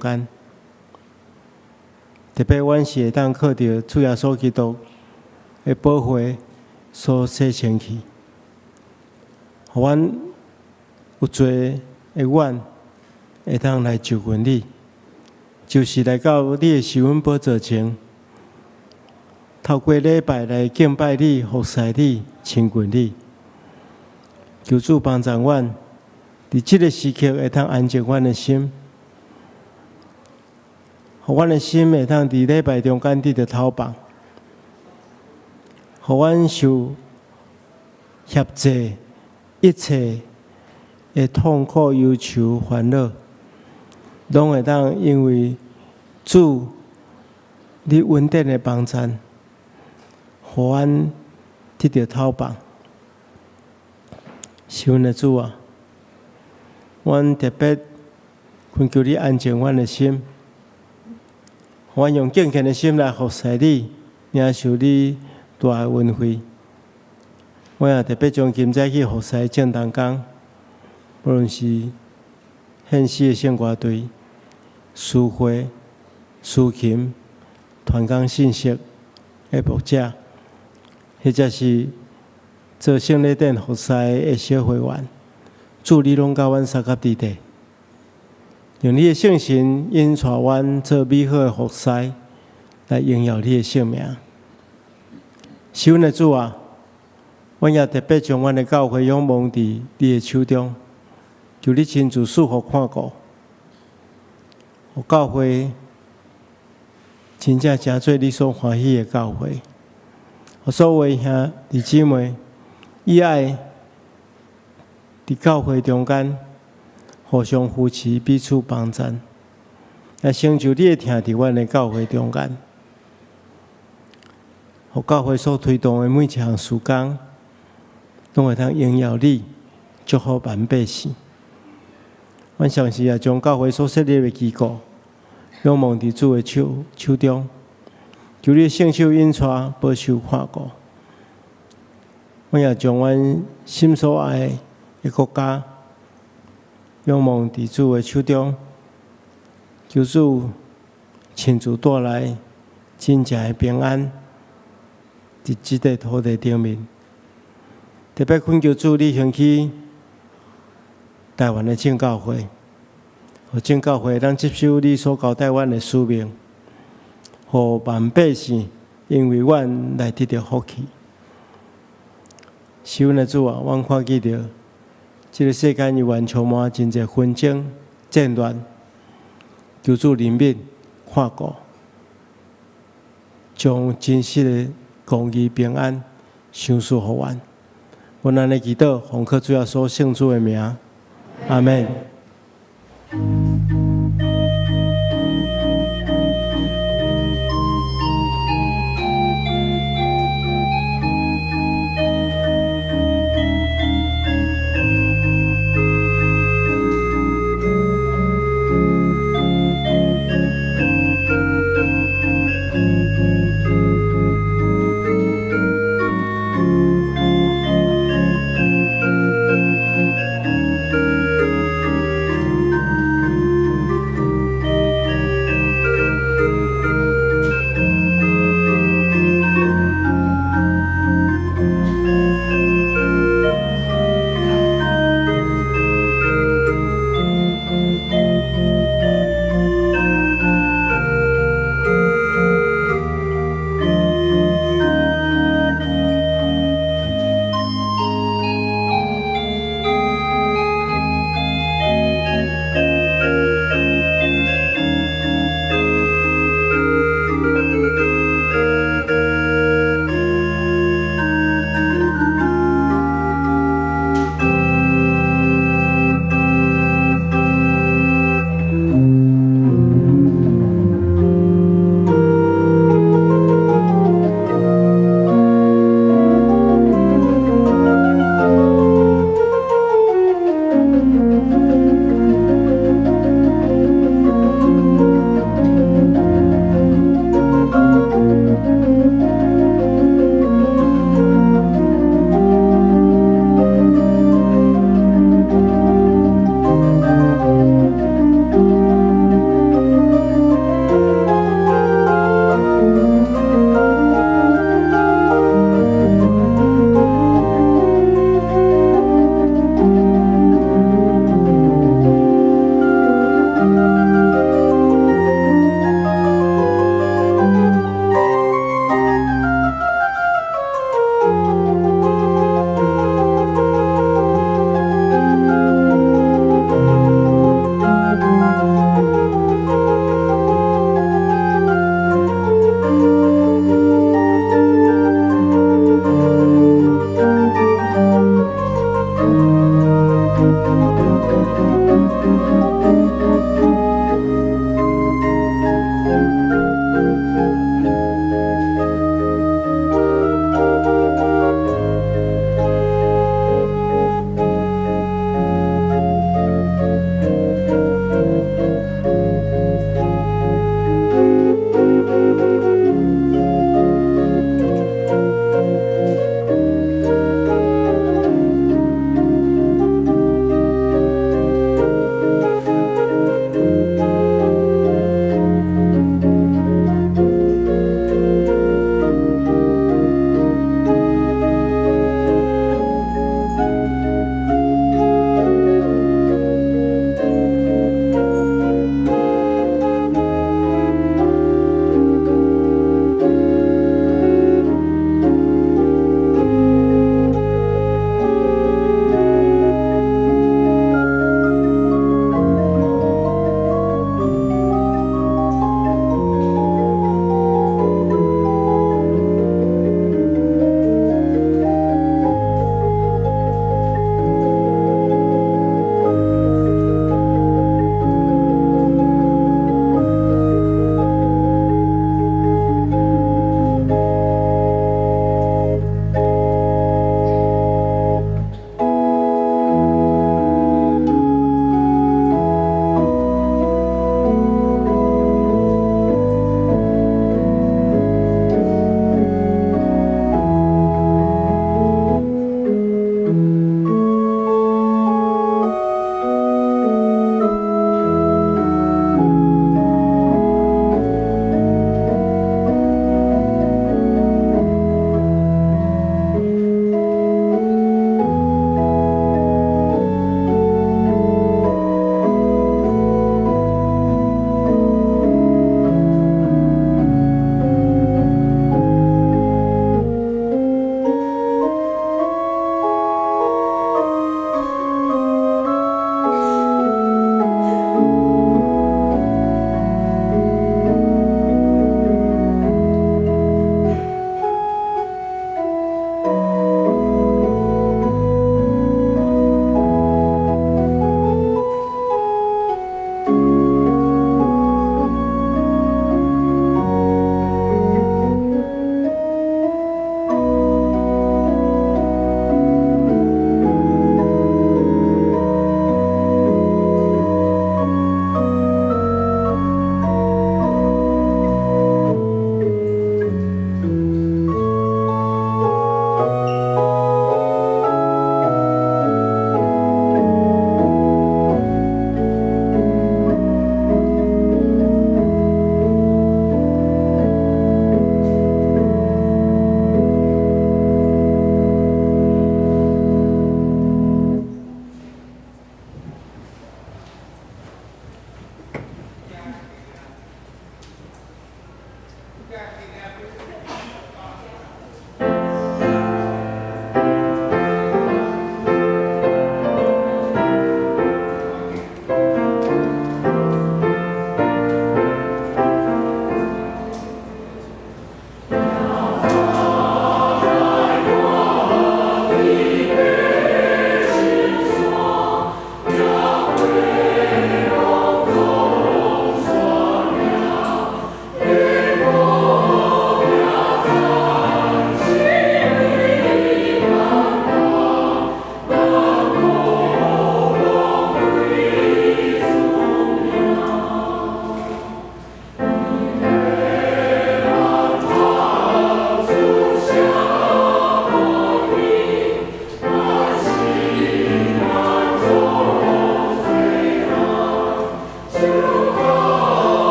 間，特別阮是會當靠著主耶穌基督的寶血所洗清去，予阮有罪的阮會當來就近你，就是來到你的施恩寶座前，透過禮拜來敬拜你、服侍你、親近你。求主幫助阮，佇這个時刻會當安靜阮的心，予阮的心會當佇禮拜中間得著透放，予阮受轄制一切的痛苦、憂愁、煩惱，攏會當因為主你恩典的幫贊，予阮得著透放。是阮的主啊，阮特別懇求你安靜阮的心，予阮用敬虔的心來服侍你，領受你大的恩惠。我也特別將今早去服侍眾同工，無論是獻詩的聖歌隊、詩會、司琴、傳講信息的牧者，或者是做聖禮典服侍的小會員，主你攏佮阮相佮佇咧，用你的聖神引帶阮做美好的服侍，來榮耀你的聖名。是阮的主啊，阮也特別將阮的教會仰望佇你的手中，求你親自賜福看顧，予教會真正成做你所歡喜的教會。予所有兄弟姊妹以愛佇教會中間互相扶持、彼此幫贊，來成就你的疼佇阮的教會中間，予教會所推動的每一項事工，攏會當榮耀你，祝福萬百姓。阮相信也將教會所設立的機構，仰望佇主的手中，求你聖手引帶、保守看顧。阮也將阮心所愛的國家，仰望佇主的手中，求主親自帶來真正的平安，佇這塊土地頂面。特別懇求主，你興起台灣的正教會，予正教會當接受你所交代阮的使命，予萬百姓因為阮來得著福氣。是阮的主啊，阮看見著這个世間猶原充滿真濟紛爭、戰亂，求主憐憫、看顧，將真實的公義、平安賞賜予阮。阮按呢祈禱，奉靠主耶穌聖主的名，阿門。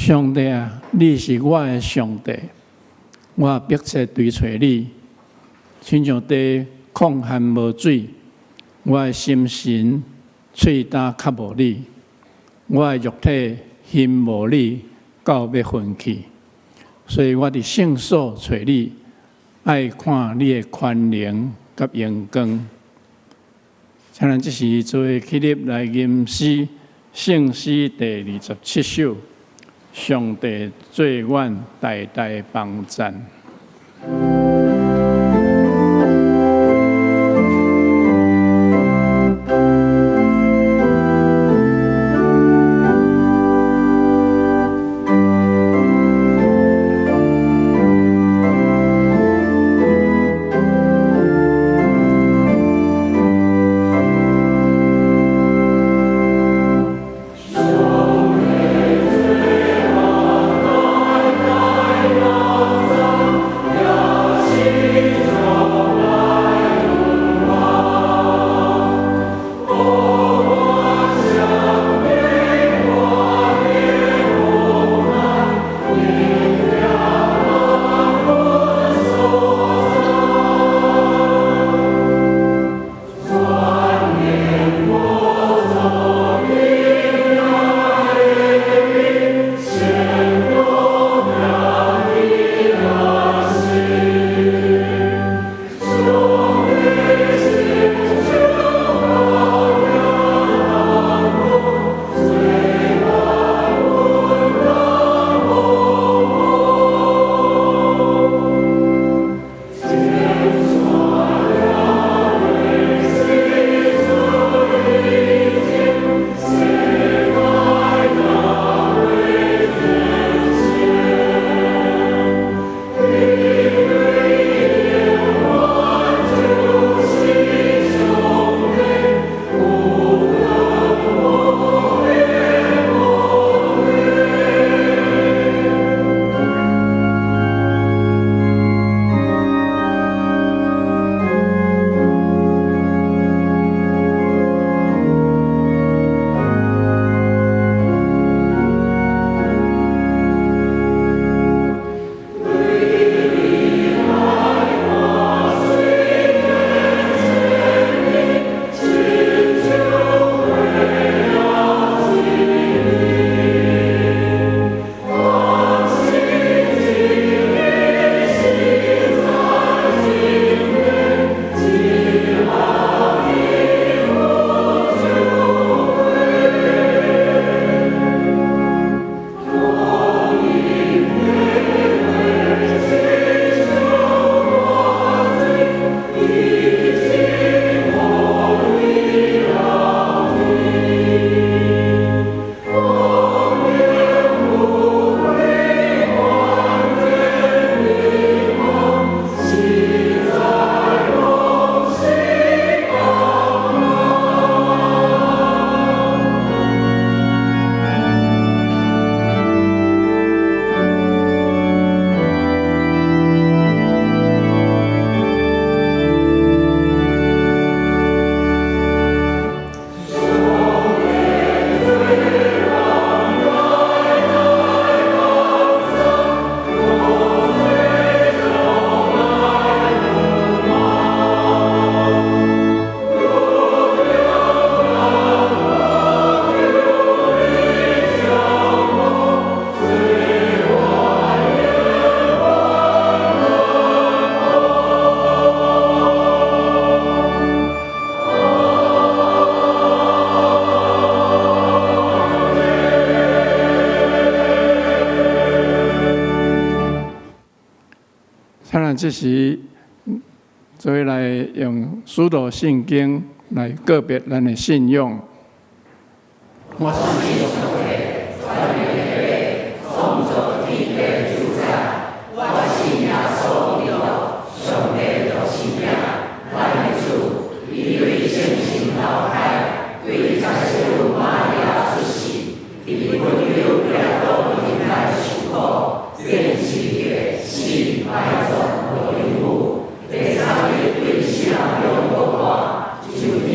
上帝啊，你是我的上帝，我迫切追揣你，親像地曠旱無水，我的心神喙焦渴慕你，我的肉體欣慕你到欲昏去，所以我佇聖所揣你，愛看你的權能佮榮光。請咱這時做伙起立來吟詩，聖詩第27首，上帝做阮大大幫贊。這時，做伙來用使徒信經來告別咱的信仰。我信上帝，全能的創造天地的主宰。我信耶穌基督，上帝獨生子，咱的主，伊對聖神投胎，對十四瑪利亞出世，佇本丟彼拉多底下受苦，釘十字架，死埋葬，落陰府，第三日對死人中復活，上天，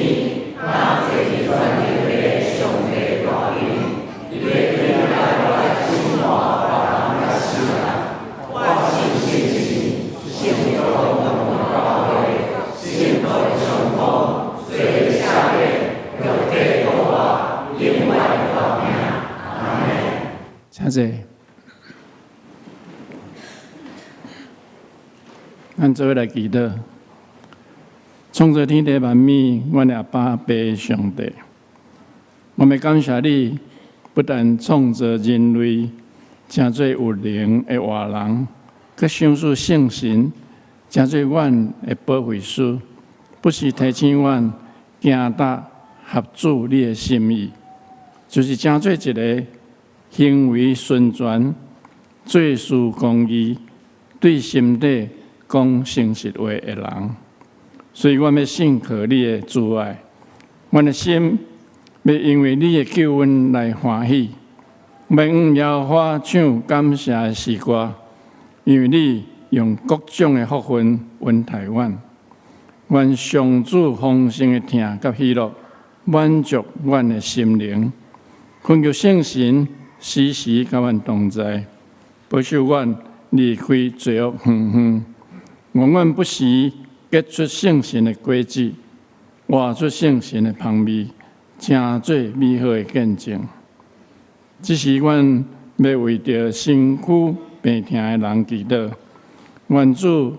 若坐佇全能的上帝大邊，伊欲轉來。坐。咱做伙來祈禱。創造天地萬物，阮的阿爸父上帝，我們感謝你，不但創造人類，成做有靈的活人，閣賞賜聖神，成做阮的保惠師，不時提醒阮行踏合主你的心意，就是成做一个行為純全、做事公義、對心底講誠實話的人。所以，阮欲信靠你的慈愛，阮的心欲因為你的救恩來歡喜，欲向耶和華唱感謝的詩歌，因為你用各種的福分恩待阮。願上主豐盛的疼佮喜樂滿足阮的心靈，懇求聖神時時佮阮同在，保守阮離開罪惡遠遠，願阮不時結出聖神的果子，活出聖神的芳味，成做美好的見證。這時，阮欲為著身軀病痛的人祈禱，願主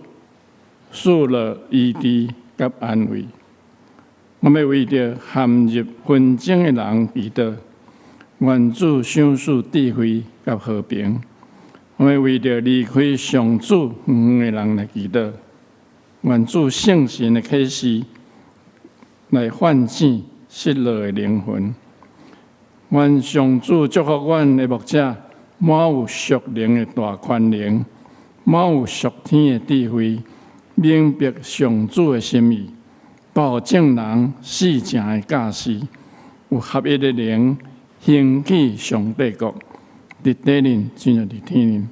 賜予醫治佮安慰。我欲為著陷入紛爭的人祈禱，願主賞賜智慧佮和平。我欲為著離開上主遠遠的人來祈禱，願主聖神的啟示來喚醒失落的靈魂。願上主祝福阮的牧者，滿有屬靈的大權能，滿有屬天的智慧，明白上主的心意，帶予眾人四正的教示，有合一的靈，興起上帝國，佇地面親像佇天面。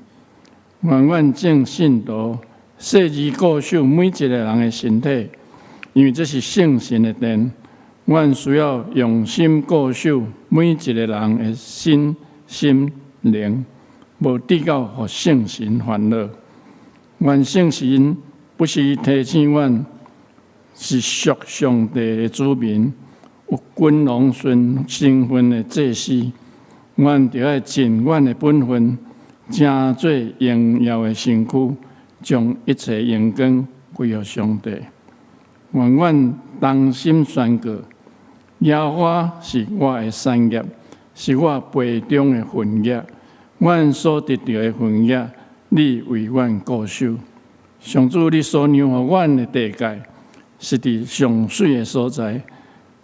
願阮眾信徒細膩顧守每一个人的身體，因為這是聖神的殿。阮需要用心顧守每一個人的身心靈，無致到予聖神煩惱。願聖神不時提醒阮是屬上帝的子民，有君王身身份的祭司。阮著愛盡阮的本分，成做榮耀的身軀，將一切榮光歸予上帝。願阮同心宣告：耶和華是我的產業，是我杯中的份額。阮所得著的份額，你為阮顧守。上主，你所讓予阮的地界，是佇上媠的所在。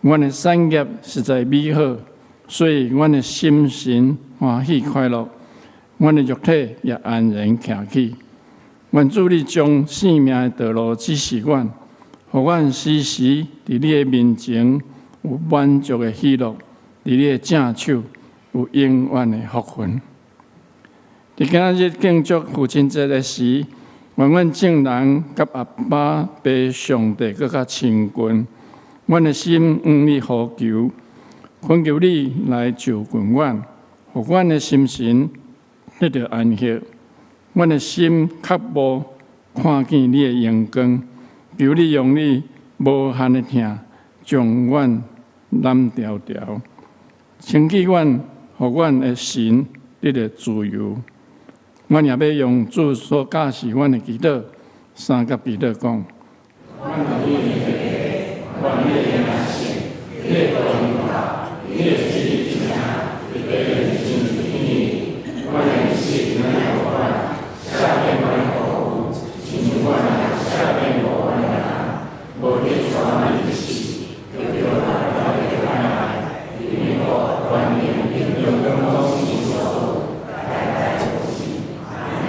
阮的產業實在美好，所以阮的心神歡喜快樂，阮的肉體也安然徛起。願主你將生命的道路指示阮，予阮時時佇你的面前有滿足的喜樂，佇你的正手有永遠的福分。佇今仔日慶祝父親節的時，願阮眾人佮阿爸父上帝閣較親近，阮的心向你呼求，懇求你來就近阮，予阮的心神得著安息。阮的心渴慕看見你的榮光，求你用你無限的疼，將阮攬牢牢，清潔阮，予阮的神得著自由。阮也欲用主所教示阮的祈禱，相佮祈禱講。願你的名聖，你的國臨到，你的旨意成，佇地面親像佇天。阮的飲食今仔日予阮，赦免阮的過誤，親像阮也赦免無阮的人。無去帶阮入試，救阮脫離歹仔。因為國權柄榮耀攏是你所有，代代無盡。阿們。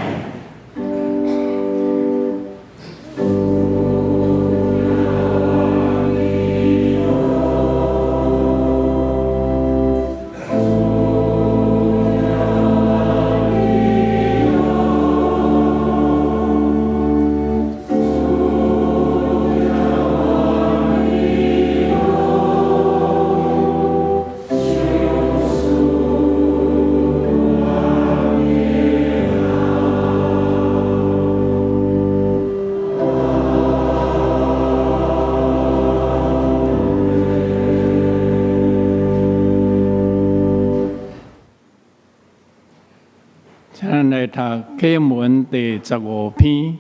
來讀啟文第十五篇，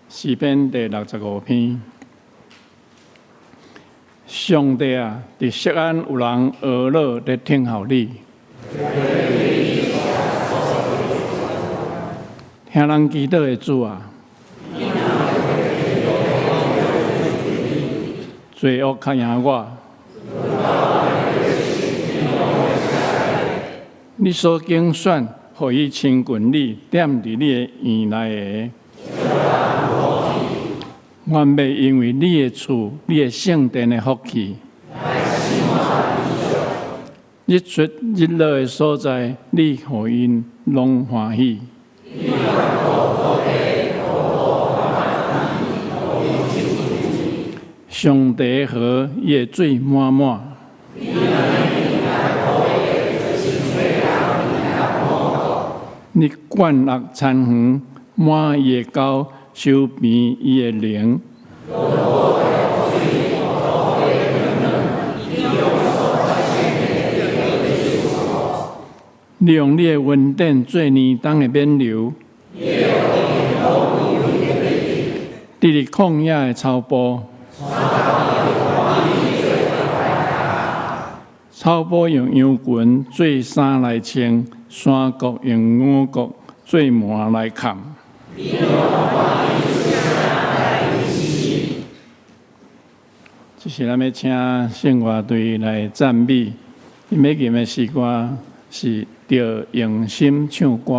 詩篇第六十五篇。上帝啊，佇錫安有人呵咾咧等候你，聽人祈禱的主啊，罪惡較贏我。你所揀選，予伊親近你，踮佇你的院內的，願欲因為你的厝、你的聖殿的福氣。日出日落的所在，你予𪜶攏歡喜。上帝河伊的水滿滿。你灌落田園，滿伊的溝，修平伊的稜。你用你的恩典做年冬的免流，佇咧曠野的草埔，草埔用羊群做衫來穿，山谷用五穀做縵來崁。這是咱欲請聖樂隊來讚美，𪜶欲吟的詩歌是《著用心唱歌》。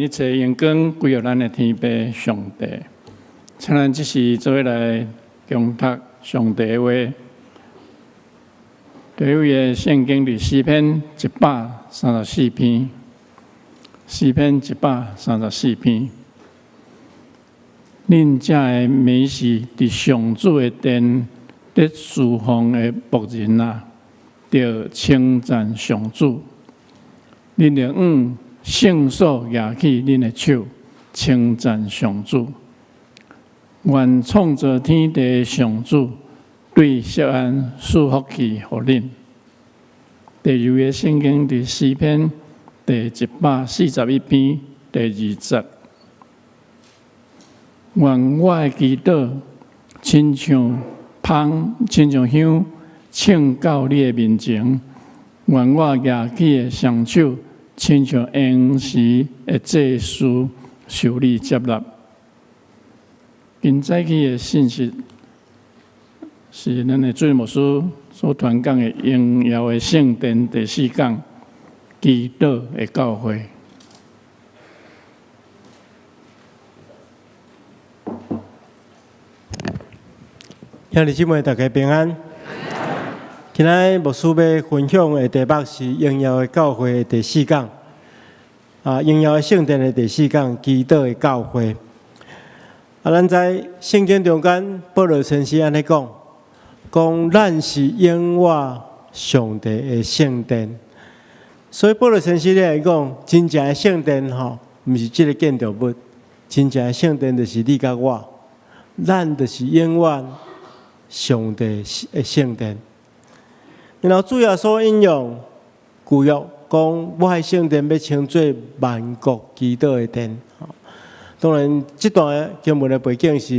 一切榮光歸予咱的天父上帝。請咱這時做伙來共讀上帝的話。第一位的聖經佇詩篇134篇，詩篇一百三十四篇。恁這个每時佇上主的殿咧事奉的僕人啊，著稱讚上主。恁著向聖所舉起恁的手，稱讚上主。願創造天地的上主對錫安賜福氣予恁。第二個聖經佇詩篇第141篇第2節。願我的祈禱親像香，親像香，衝到你的面前。願我舉起的雙手，親像閒時的祭司，受你接納。今早起的信息是咱的主任牧師所傳講的榮耀的聖殿第四講，祈禱的教會。兄弟姊妹，大家平安。今仔牧師欲分享的題目是榮耀的教會的第四講，啊，榮耀的聖殿的第四講，祈禱的教會。啊，咱知聖經中間，保羅先生按呢講，講咱是永活上帝的聖殿。所以保羅先生咧來講，真正的聖殿吼，毋是這个建築物，真正的聖殿就是你佮我，咱就是永活上帝的聖殿。然後主耶穌引用舊約講，我的聖殿欲稱做萬國祈禱的殿。當然，這段經文的背景是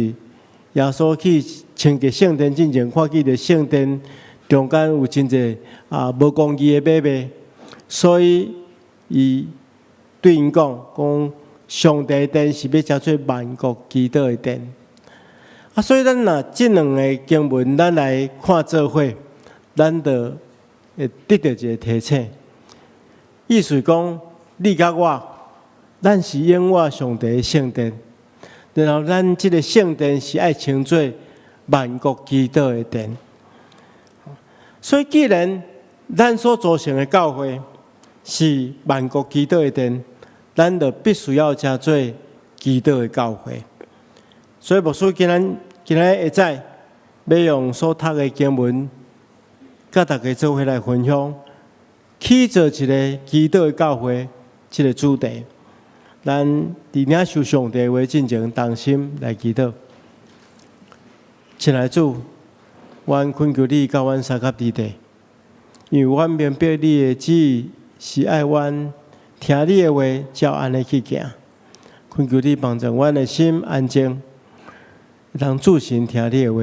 耶穌去清潔聖殿進前，看見著聖殿中間有真濟啊無公義的買賣，所以伊對𪜶講，講上帝殿是欲稱做萬國祈禱的殿。啊，所以咱若這兩个經文，咱來看做伙，咱就會得著一个提醒。意思講，你佮我，咱是永活上帝的聖殿，然後咱這个聖殿是愛稱做萬國祈禱的殿。所以，既然咱所組成的教會是萬國祈禱的殿，咱就必須要稱做祈禱的教會。所以，牧師今仔今仔下早欲用所讀的經文，佮大家做伙來分享，起造一个祈禱的教會這个主題。咱佇領受上帝話進前，同心來祈禱。親愛的主，阮懇求你佮阮相佮佇地，因為阮明白你的旨意是愛阮聽你的話，照按呢去行。懇求你幫助阮的心安靜，通注神聽你的話，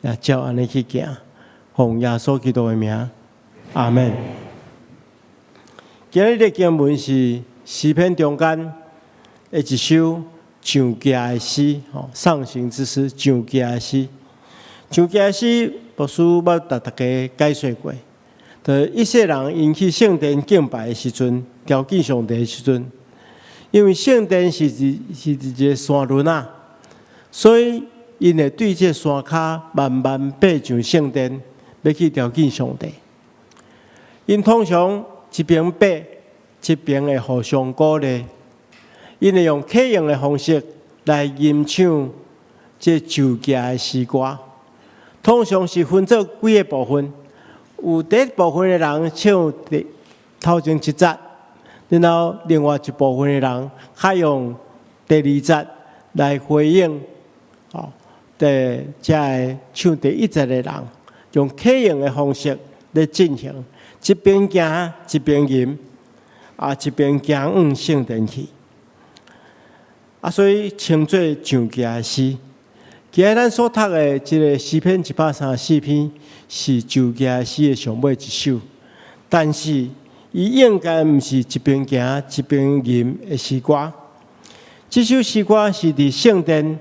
也照按呢去行。奉耶穌基督的名，阿門。今日的經文是詩篇中間的一首上行的詩，吼，上行之詩，上行的詩。上行的詩，牧師捌共大家解說過。就以色列人𪜶去聖殿敬拜的時陣，朝見上帝的時陣，因為聖殿是佇是佇一个山崙仔，所以𪜶會對這个山跤慢慢爬上聖殿，欲去朝見上帝。𪜶通常一邊爬，一邊會互相鼓勵。𪜶會用啟用的方式來吟唱這上行的詩歌。通常是分做幾个部分，有第一部分的人唱第頭前一節，然後另外一部分的人較用第二節來回應。哦，第這个唱第一節的人，用啟用的方式來進行，一邊行一邊吟，啊，一邊行往聖殿去。啊，所以稱做上行的詩。今日咱所讀的這个詩篇134篇是上行的詩的上尾一首，但是伊應該毋是一邊行一邊吟的詩歌。這首詩歌是佇聖殿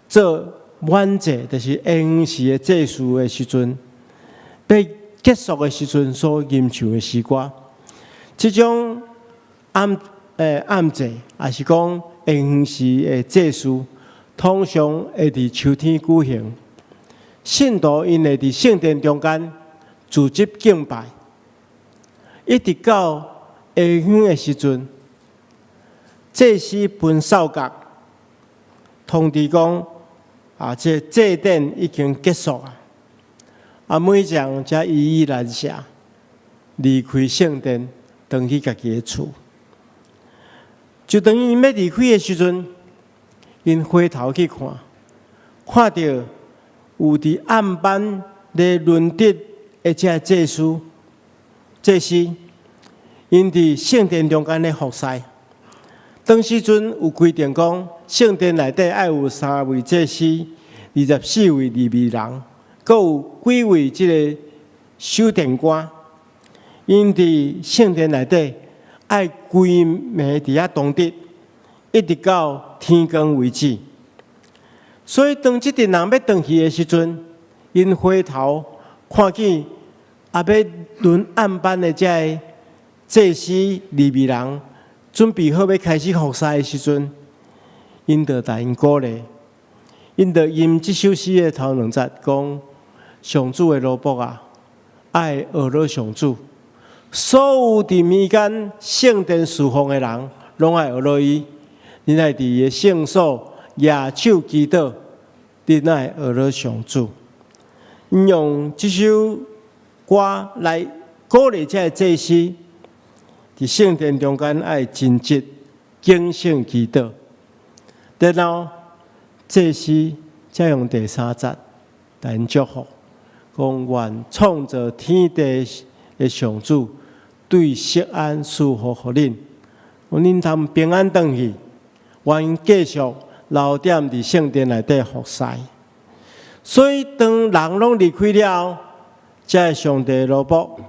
做滿祭，就是閒時的祭司的時陣，欲結束的時陣所吟唱的詩歌。這種暗暗祭，也是講下昏時的祭司，通常會佇秋天舉行。信徒𪜶會佇聖殿中間聚集敬拜，一直到下昏的時陣，祭司吹哨角，通知講啊，這個祭典已經結束啊！啊，每一人才依依難捨離開聖殿，轉去家己的厝。就當𪜶欲離開的時陣，𪜶回頭去看，看著有佇暗班咧輪值的這祭司、祭司，𪜶佇聖殿中間咧服侍。當時陣有規定講，聖殿內底愛有三位祭司、24位利未人，閣有幾位這个守殿官。𪜶佇聖殿內底愛規暝佇遐當值，一直到天光為止。所以當這陣人欲轉去的時陣，𪜶回頭看見啊，欲輪暗班的這个祭司利未人準備好欲開始服侍的時陣，𪜶就共𪜶鼓勵，𪜶就吟這首詩的頭兩節，講上主的奴僕啊，愛學樂上主。所有佇民間聖殿侍奉的人，攏愛學樂伊。恁愛佇伊的聖所舉手祈禱，恁愛學樂上主。𪜶用這首歌來鼓勵這个祭司，佇聖殿中間愛盡職警醒祈禱。然後祭司才用第三節來祝福，講願創造天地的上主對錫安賜福予恁，恁通平安轉去，願繼續留踮佇聖殿內底服侍。所以當人攏離開了後，這个上帝奴僕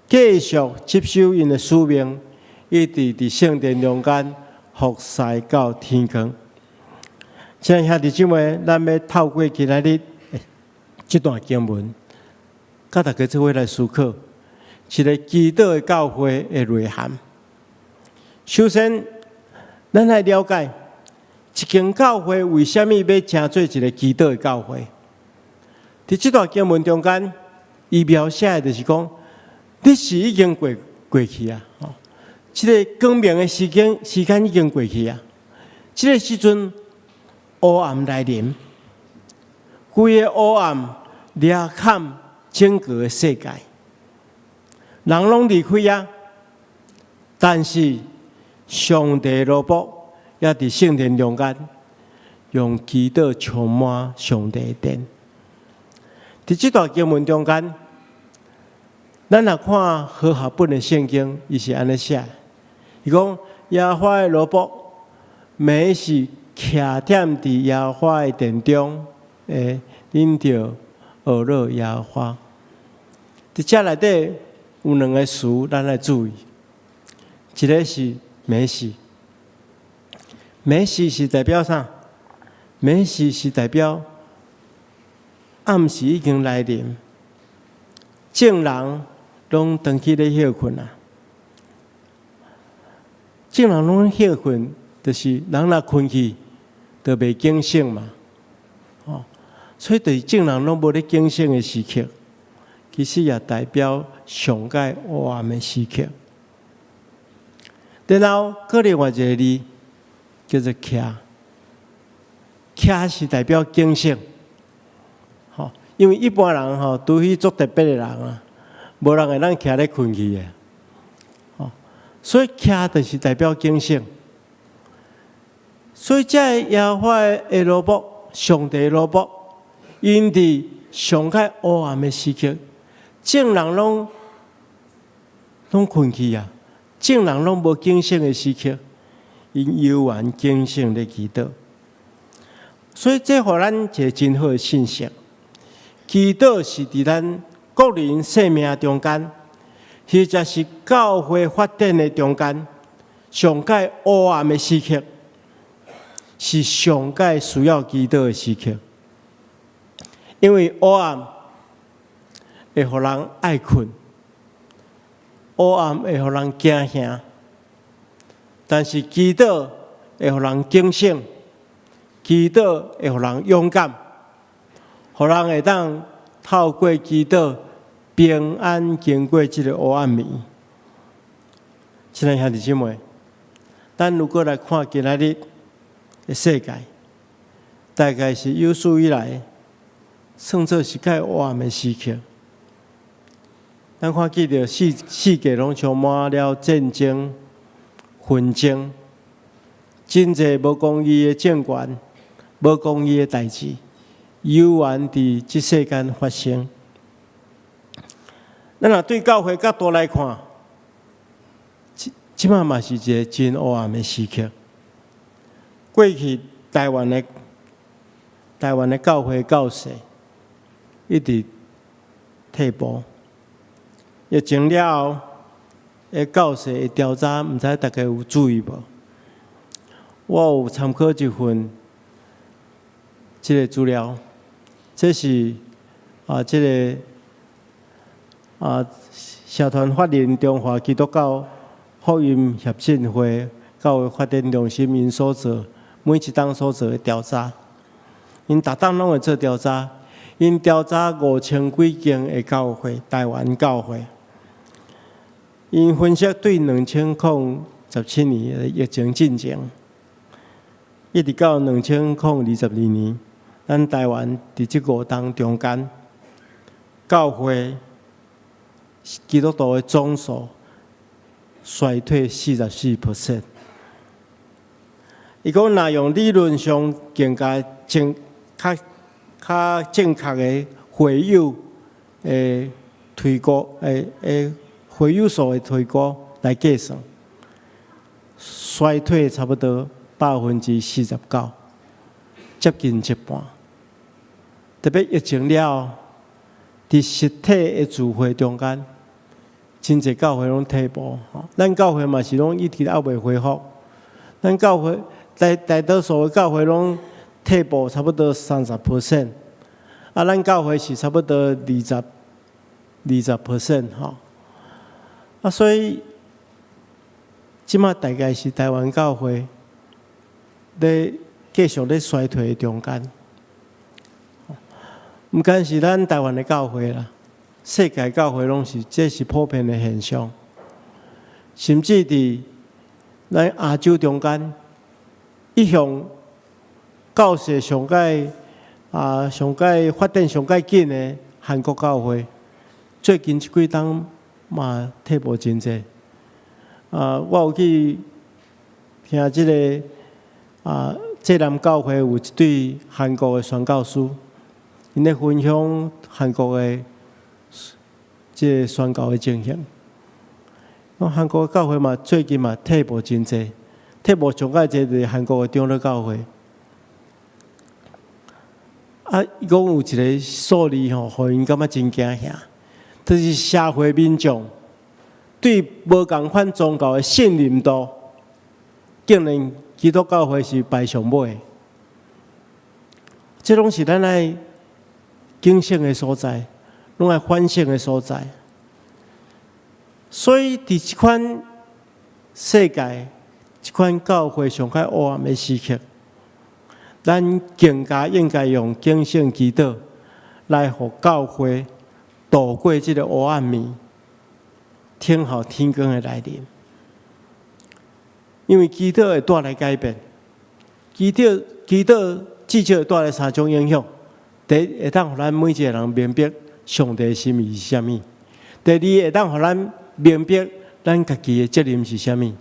繼續執守𪜶的使命，一直佇聖殿中間服侍到天光。親愛兄弟姊妹，咱欲透過今仔日這段經文，佮大家做伙來思考一个祈禱的教會的內涵。首先，咱來了解一間教會為啥物欲成做一个祈禱的教會。佇這段經文中間，伊描寫的就是講，日時已經過去啊，這个光明的時間已經過去啊，這个時陣黑暗來臨，規个黑暗掠冚整個的世界，人攏離開啊，但是上帝奴僕也佇聖殿中間用祈禱充滿上帝的殿。佇這段經文中間，咱若看和合本的聖經，伊是按呢寫：伊講耶和華的奴僕，暝時徛踮佇耶和華的殿中，恁著學樂耶和華。佇這內底有兩个詞，咱愛注意。一个是暝時，暝時是代表啥？暝時是代表暗時已經來臨，眾人攏轉去咧歇睏啊。眾人攏歇睏，就是人若睏去，就袂警醒嘛。哦，所以就是眾人攏無咧警醒的時刻，其實也代表上蓋黑暗的時刻。然後，閣另外一个字叫做徛，徛是代表警醒。吼，因為一般人吼，除非足特別的人啊，無人會當徛咧睏去的。吼，所以徛就是代表警醒。所以這个耶和華的奴僕，上帝奴僕，𪜶佇上蓋黑暗的時刻，眾人攏睏去啊，眾人攏無警醒的時刻，𪜶猶原警醒咧祈禱。所以這予咱一个真好的信息。祈禱是佇咱個人生命中間，或者是教會發展的中間，上蓋黑暗的時刻，是上蓋需要祈禱的時刻。因為黑暗會予人愛睏，黑暗會予人驚嚇，但是祈禱會予人警醒，祈禱會予人勇敢，予人會當透過祈禱平安經過這个黑暗暝。親愛兄弟姊妹，咱如果來看今仔日的世界，大概是有史以來算做是較黑暗的時刻。咱看見著世界攏充滿了戰爭、紛爭，真濟無公義的政權、無公義的代誌，猶原佇這世間發生。咱若對教會角度來看，這擺嘛是一个真黑暗的時刻。過去台灣的教會教士一直退步，疫情了後，的教士的調查，毋知大家有注意無？我有參考一份這个資料，這是這个社團法人中華基督教福音協進會教會發展中心𪜶所做每一冬所做的調查，𪜶逐冬攏會做調查，𪜶調查5000幾間的教會，台灣教會，𪜶分析對2017年的疫情進前，一直到2022年，咱台灣佇這5冬中間，教會基督徒的總數衰退44%。伊講，若用理論上更加正、較較正確的會友的推估，會友數的推估來計算，衰退差不多49%，接近一半。特別疫情了後，佇實體的聚會中間，真濟教會攏退步。咱教會嘛是攏一直猶未恢復。咱教會大大多數的教會攏退步差不多30%，咱教會是差不多20% 吼。所以這擺大概是台灣教會咧繼續咧衰退的中間。毋單是咱台灣的教會啦，世界教會攏是，這是普遍的現象。甚至佇咱亞洲中間，一向教士上蓋發展上蓋緊的韓國教會，最近這幾冬嘛退步真濟。我有去聽這个濟南教會有一對韓國的宣教師，𪜶咧分享韓國的這个宣教的情形。韓國教會嘛，最近嘛退步真濟，退步上蓋濟就是韓國的長老教會。伊講有一个數字吼，予𪜶感覺真驚嚇，就是社會民眾對無仝款宗教的信任度，竟然基督教會是排上尾。這攏是咱愛警醒的所在，攏愛反省的所在。所以，佇這款世界、這款教會上較黑暗的時刻，咱更加應該用警醒祈禱來予教會度過這个黑暗暝，等候天光的來臨。因為祈禱會帶來改變，祈禱至少會帶來三種影響：第一，會當予咱每一个人明白上帝的心意是啥物；第二，會當予咱明白咱家己的責任是啥物；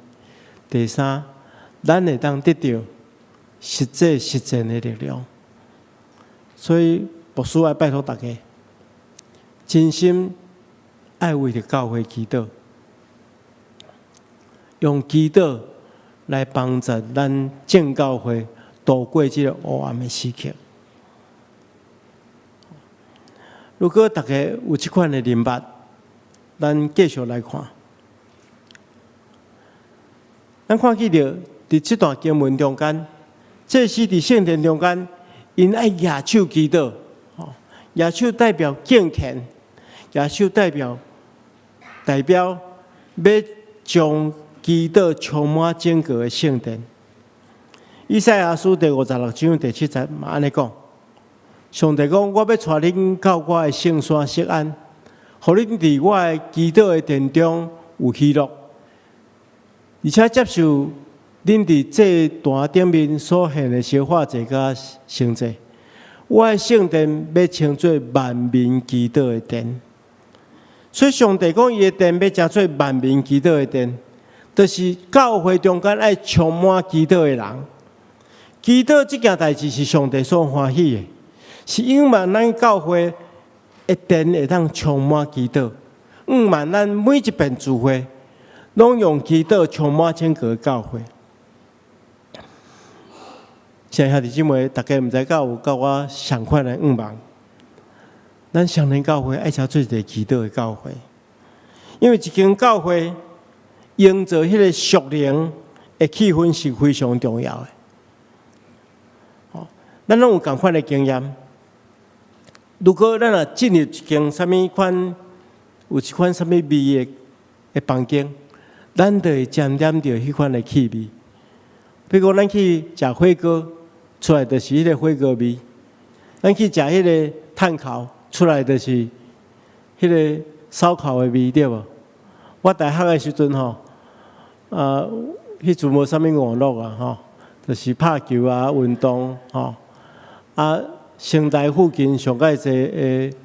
第三，咱會當得著實際實踐的力量。所以，牧師愛拜託大家，真心愛為著教會祈禱，用祈禱來幫助咱眾教會度過這个黑暗的時刻。如果大家有這款的認捌，咱繼續來看。咱看見著佇這段經文中間，祭司佇聖殿中間，𪜶愛舉手祈禱。舉手代表敬虔，舉手代表欲將祈禱充滿整個的聖殿。以賽亞書第56章第7節嘛按呢講，上帝講：我欲帶恁到我的聖山錫安，予恁佇我的祈禱的殿中有喜樂，而且接受恁佇祭壇頂面所獻的燒化祭佮牲祭。我的聖殿欲稱做萬民祈禱的殿。所以上帝講，伊的殿欲成做萬民祈禱的殿，就是教會中間愛充滿祈禱的人。祈禱這件代誌是上帝所歡喜的，是仰望咱教會的殿會當充滿祈禱，仰望咱每一遍聚會，攏用祈禱充滿整個教會。親愛兄弟姊妹，大家毋知敢有佮我仝款的願望。咱雙連教會愛成做一个祈禱的教會，因為一間教會營造彼個屬靈的氣氛是非常重要的。哦，咱攏有仝款的經驗。如果咱若進入一間啥物款，有一款啥物味的房間，咱就會沾染著彼款的氣味。比如講，咱去食火鍋，出來就是彼個火鍋味；咱去食彼個炭烤，出來就是彼個燒烤的味，對無？我大學的時陣吼，啊，彼陣無啥物娛樂啊，吼，就是拍球啊、運動吼。啊，成大附近上蓋濟的，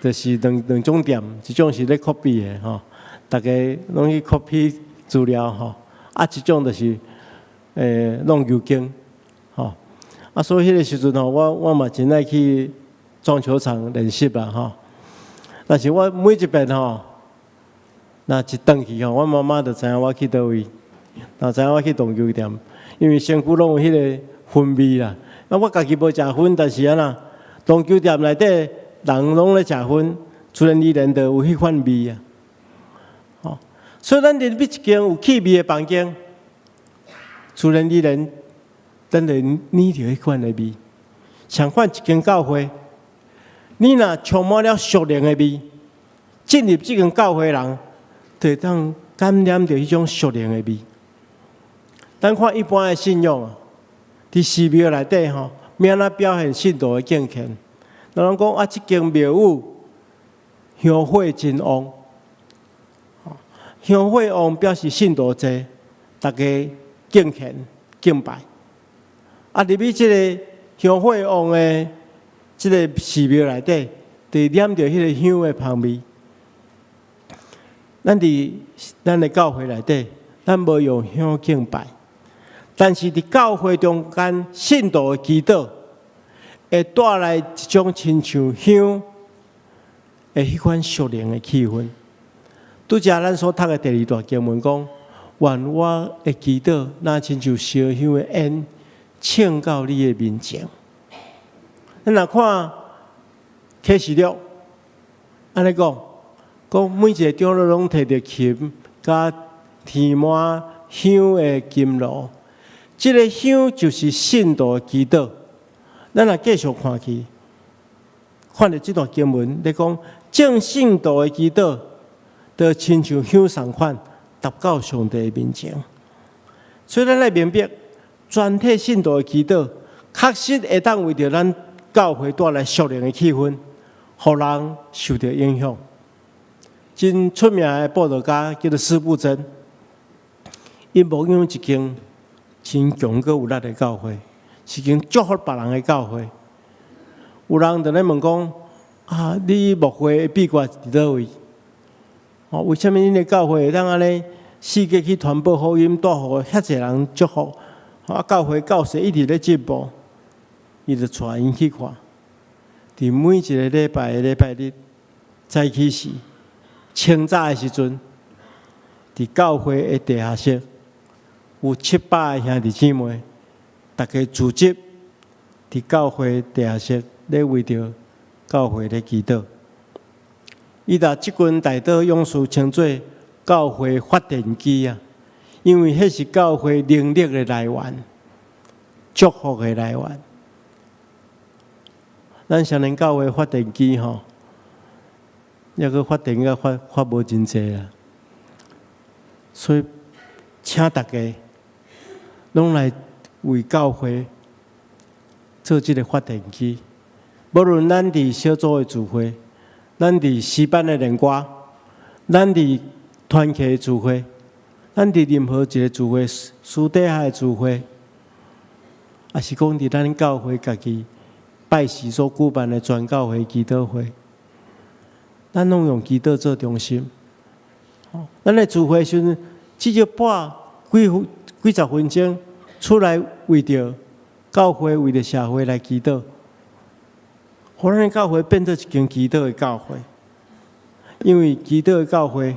就是兩種店，一種是咧 copy 的吼，逐家攏去 copy 資料吼。啊，一種就是弄球間吼。啊，所以彼个時陣吼，我嘛真愛去撞球場練習啦吼。但是我每一遍吼，若一轉去吼，我媽媽就知影我去佗位，若知影我去撞球店，因為身軀攏有彼个薰味啦。啊，我家己無食薰，但是按怎，撞球店內底人攏咧食薰，自然而然就有彼款味啊。吼，所以咱入去一間有氣味的房間，自然而然，咱就聞著彼款的味。相反，一間教會，你若充滿了屬靈的味，進入這間教會的人，就會當感染著彼種屬靈的味。咱看一般的信仰啊，佇寺廟內底吼，欲按怎表現信徒的敬虔？人攏講啊，這間廟宇香火真旺，香火旺表示信徒濟，大家敬虔敬拜。啊，入去這个香火旺的這个寺廟內底，就染著彼个香的芳味。咱佇咱的教會內底，咱無用香敬拜，但是佇教會中間，信徒的祈禱會帶來一種親像香的彼款屬靈的氣氛。拄才咱所讀的第二段經文講，願我的祈禱，若親像燒香的煙，衝到你的面前。咱若看啟示錄，按呢講，講每一个長老攏提著琴，佮填滿香的金爐。這个香就是信徒的祈禱。咱若繼續看去，看著這段經文，咧講眾聖徒的祈禱，就親像香仝款，達到上帝的面前。所以咱愛明白，全體信徒的祈禱，確實會當為著咱教會帶來屬靈的氣氛，予人受著影響。真出名的布道家叫做司布真，伊牧養一間真強閣有力的教會，是間祝福別人的教會。有人就咧問講：啊，你牧會的秘訣佇佗位？哦，為啥物恁的教會會當按呢四界去傳播福音，帶予遐濟人祝福？啊，教會教勢一直咧進步，伊就帶𪜶去看。佇每一个禮拜的禮拜日早起時，清早的時陣，佇教會的地下室，有700个兄弟姊妹，逐家聚集佇教會地下室咧為著教會咧祈禱。伊共這群代禱勇士稱做教會發電機啊，因為彼是教會能力的來源，祝福的來源。咱雙連教會發電機吼，抑閣發電閣發發無真濟啦，所以請大家攏來為教會做這个發電機。無論咱佇小組的聚會，咱佇詩班的練歌，咱佇團契的聚會，咱佇任何一个聚會，私底下的聚會，抑是講佇咱教會家己拜四所舉辦的全教會祈禱會，咱攏用祈禱做中心。咱咧聚會時陣，至少半幾分幾十分鐘出來，為著教會、為著社會來祈禱，予咱的教會變做一間祈禱的教會。因為祈禱的教會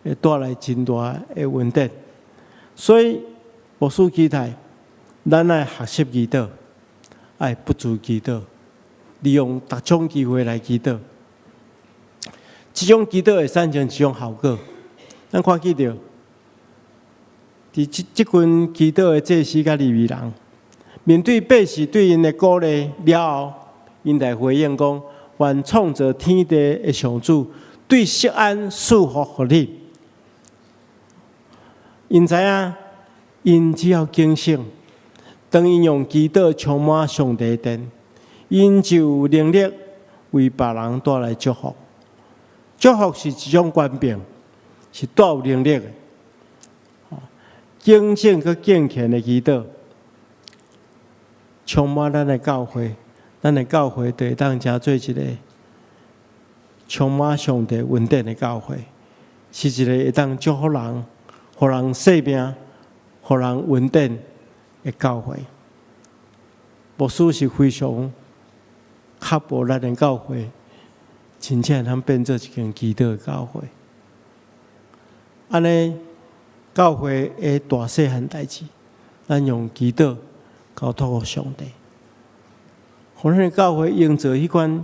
會帶來真大的恩典，所以牧師期待咱愛學習祈禱，愛不住祈禱，利用逐種機會來祈禱。這種祈禱會產生一種效果。咱看見著，佇這這群祈禱的祭司佮利未人，面對百姓對𪜶的鼓勵了後，𪜶來回應講：願創造天地的上主對錫安賜福予你。𪜶知影，𪜶只要警醒，當𪜶用祈禱充滿上帝的殿，𪜶就有能力為別人帶來祝福。祝福是一種權柄，是帶有能力的。警醒閣敬虔的祈禱，充滿咱的教會，咱的教會就會當成做一个充滿上帝恩典的教會，是一个會當祝福人、予人生命、予人恩典的教會。牧師是非常渴慕咱的教會，真正會當變做一間祈禱的教會。按呢，教會的大細漢代誌，咱用祈禱交託予上帝，予咱的教會營造彼款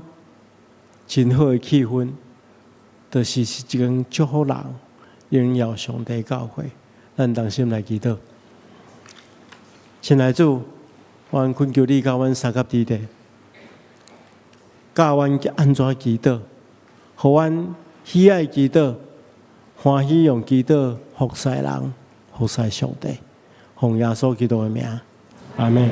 真好的氣氛，就是是一間祝福人、榮耀上帝的教會。咱同心來祈禱，親愛主，阮懇求你佮阮相佮佇咧，教阮按怎祈禱，予阮喜愛祈禱，歡喜用祈禱服侍人、服侍上帝。奉耶穌基督的名，阿們。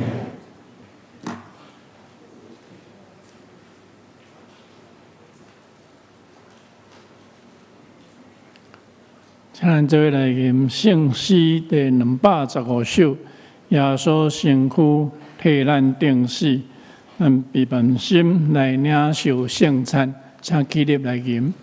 請咱做伙來吟聖詩第215首，耶穌身軀替咱釘死，咱備辦心來領受聖餐，請起立來吟。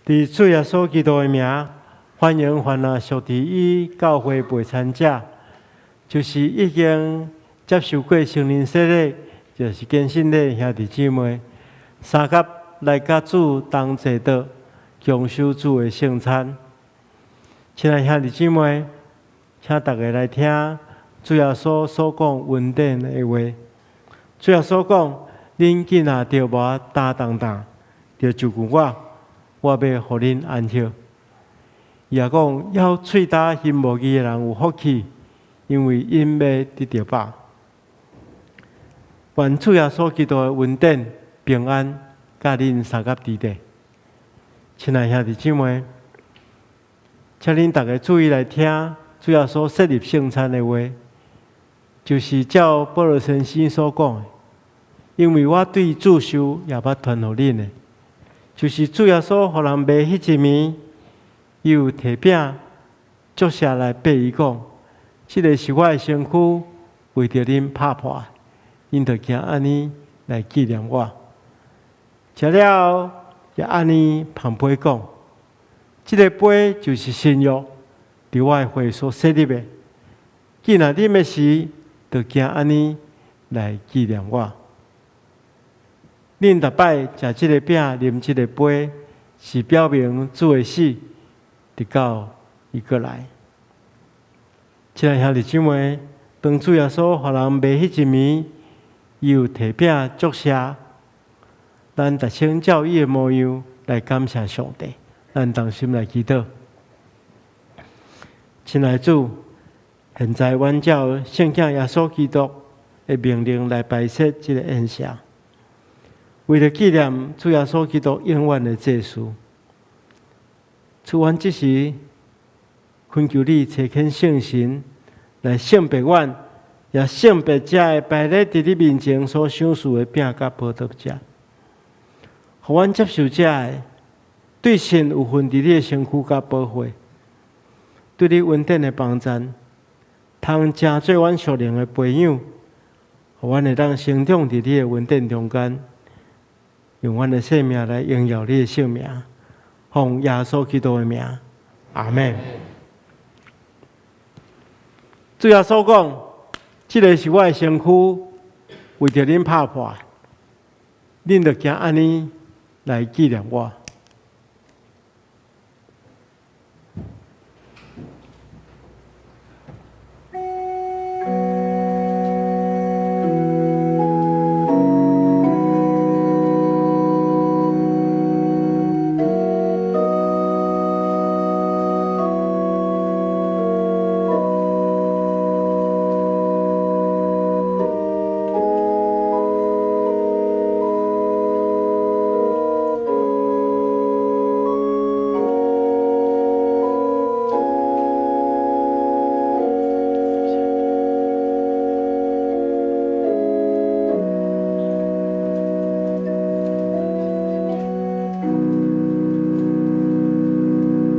佇主耶穌基督的名，歡迎凡若屬佇伊教會陪餐者，就是已經接受過聖靈洗禮，就是堅信禮兄弟姊妹，相佮來佮主同坐桌，共守主的聖餐。親愛兄弟姊妹，請逐家來聽主耶穌所講恩典的話。主耶穌講：恁囝若著無擔重擔，就就近我，我欲予恁安息。伊也講：枵喙焦心無義的人有福氣，因為𪜶欲得著飽。願主耶穌基督的恩典、平安，佮恁相佮佇咧。親愛兄弟姊妹，請恁逐家注意來聽主耶穌設立聖餐的話，就是照保羅先生所講的，因為我對主受也捌傳予恁的，就是主耶穌予人賣彼一暝，伊有提餅祝謝來擘伊講：這个是我的身軀，為著恁拍破，恁著行按呢來紀念我。食了後，也按呢捧杯講：這个杯就是新約，佇我的血所設立的。既若啉的時，就行按呢來紀念我。恁逐擺食這个餅、啉這个杯，是表明主的死，直到伊閣來。親愛兄弟姊妹，當主耶穌予人賣彼一暝，伊有提餅祝謝，咱逐先照伊的模樣來感謝上帝。咱同心來祈禱。親愛主，現在阮照聖子耶穌基督的命令來擺設這个宴席，為著紀念主耶穌基督永遠的祭司。主，阮這時懇求你差遣聖神來聖別阮，也聖別這个擺列佇你面前所賞賜的餅佮葡萄汁，予阮接受這个對信有份佇你的身軀佮寶血，對你恩典的幫贊，通成做阮屬靈的培養，予阮會當成長佇你的恩典中間，用阮的生命來榮耀你的聖名，奉耶穌基督的名，阿們。主耶穌講：這个是我的身軀，為著恁拍破，恁著行按呢來紀念我。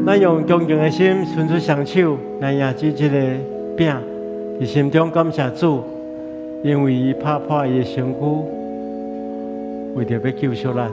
咱用恭敬的心，伸出雙手來攑起這个餅，佇心中感謝主，因為伊拍破伊的身軀，為著欲救贖咱。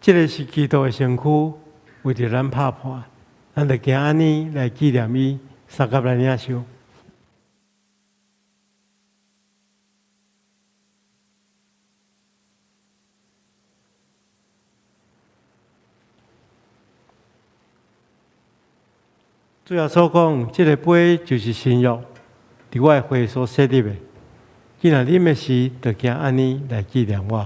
這个是基督的身軀，為著咱拍破，咱就行按呢來紀念伊，相佮來領受。主耶穌講，這个杯就是新約，佇我的血所設立的。既然啉的時，就行按呢來紀念我。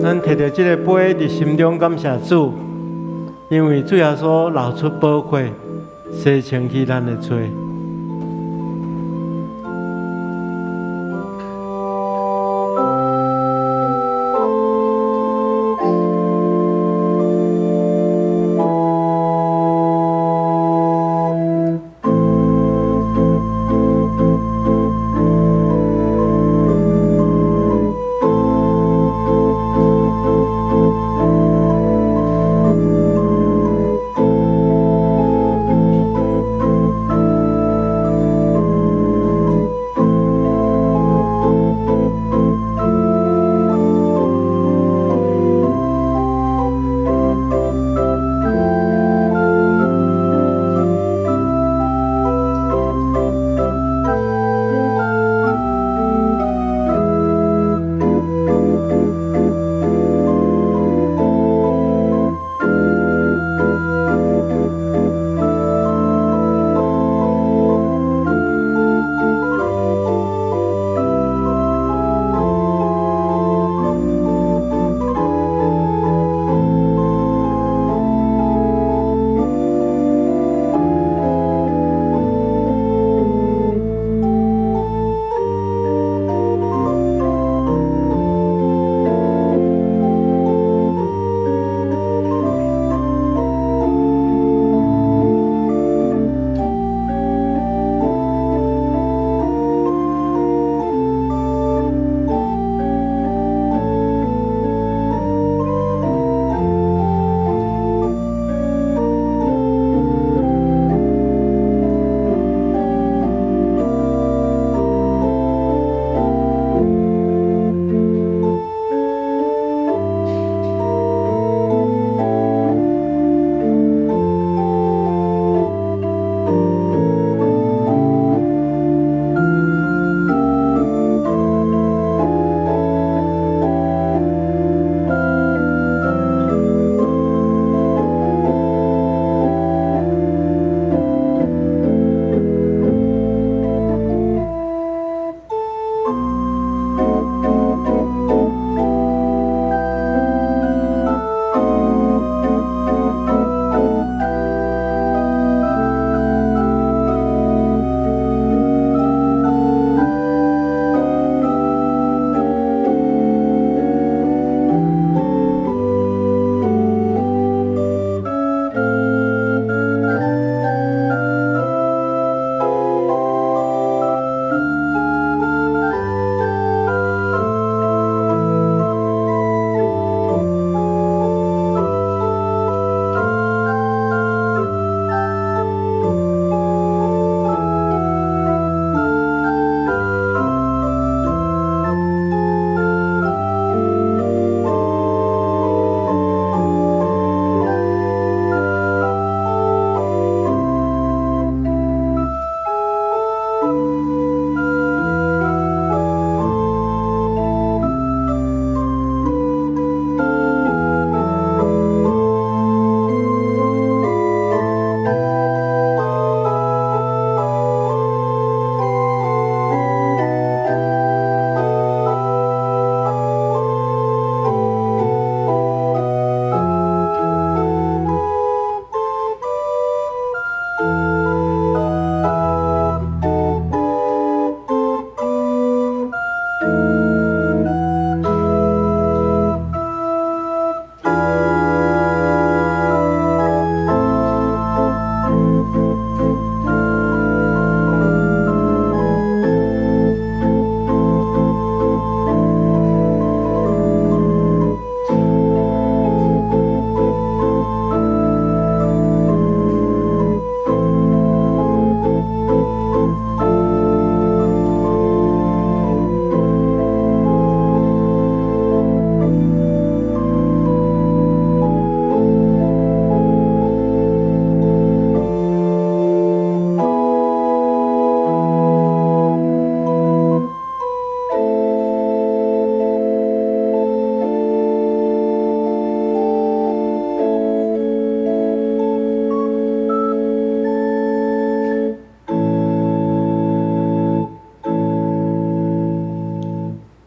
咱提著這个杯，佇心中感謝主，因為主耶穌流出寶血，洗清去咱的罪。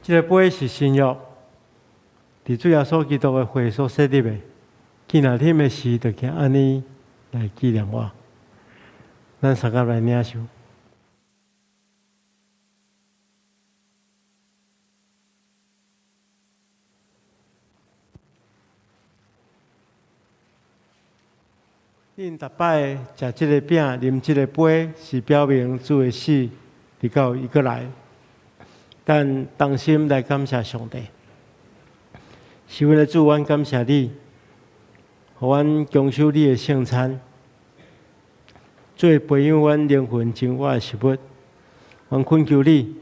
這个杯是新約，佇主耶穌基督的血所設立的。既若啉的時，就行按呢來紀念我。咱相共來領受。恁逐擺食這个餅、啉這个杯，是表明主的死，直到伊閣來。咱同心來感謝上帝。是阮的主，阮感謝你，予阮享受你的聖餐，做培養阮靈魂生活的食物。阮懇求你，予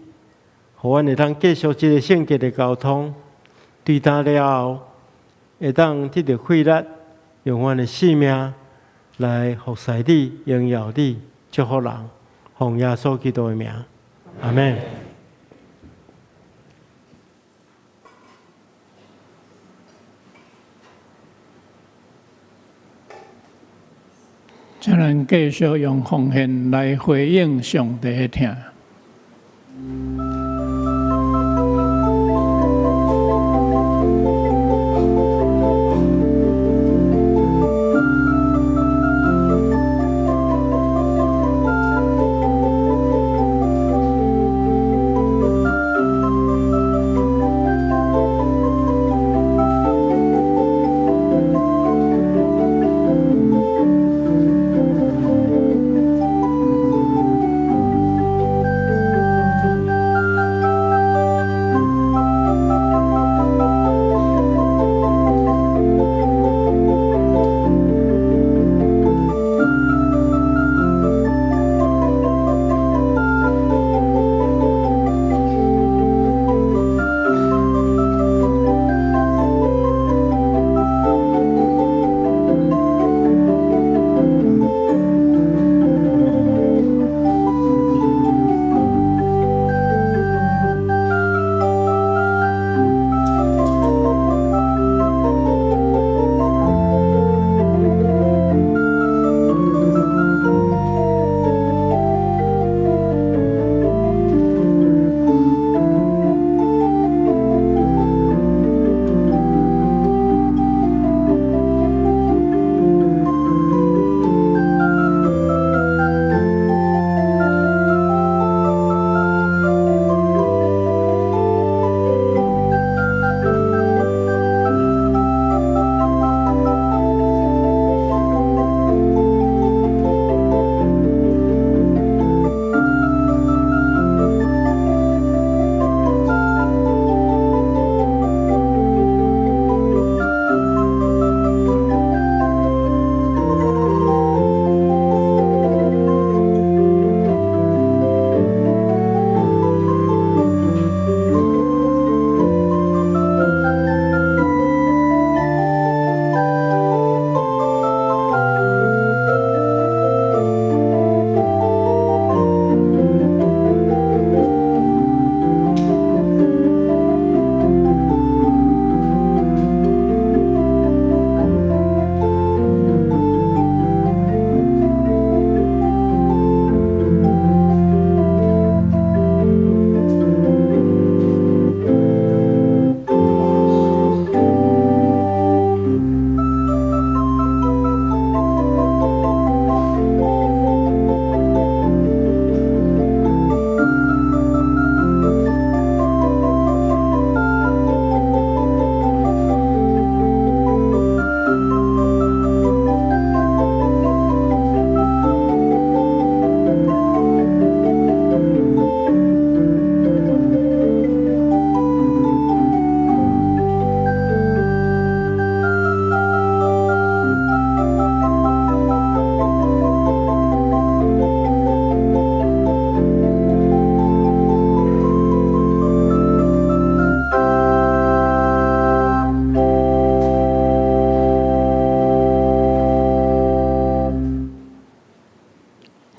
阮會當繼續這个聖潔的交通，對今了後，會當得著費力，用阮的性命來服侍你、榮耀你、祝福人，奉耶穌基督的名，阿們。請咱繼續用奉獻來回應上帝的疼。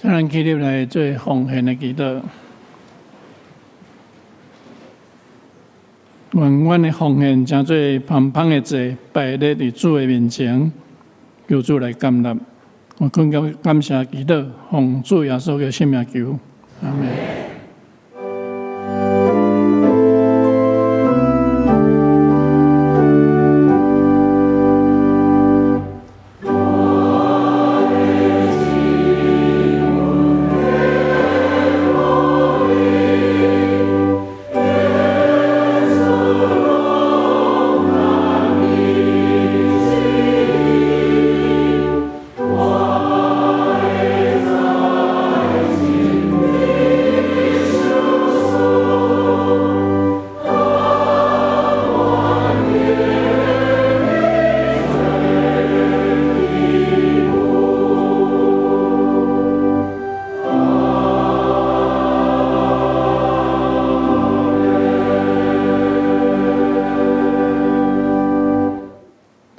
咱起立來做奉獻的祈禱。願阮的奉獻成做芳芳的祭，擺列佇主的面前，求主來接納。我更加感謝祈禱，奉主耶穌的聖名求，阿們。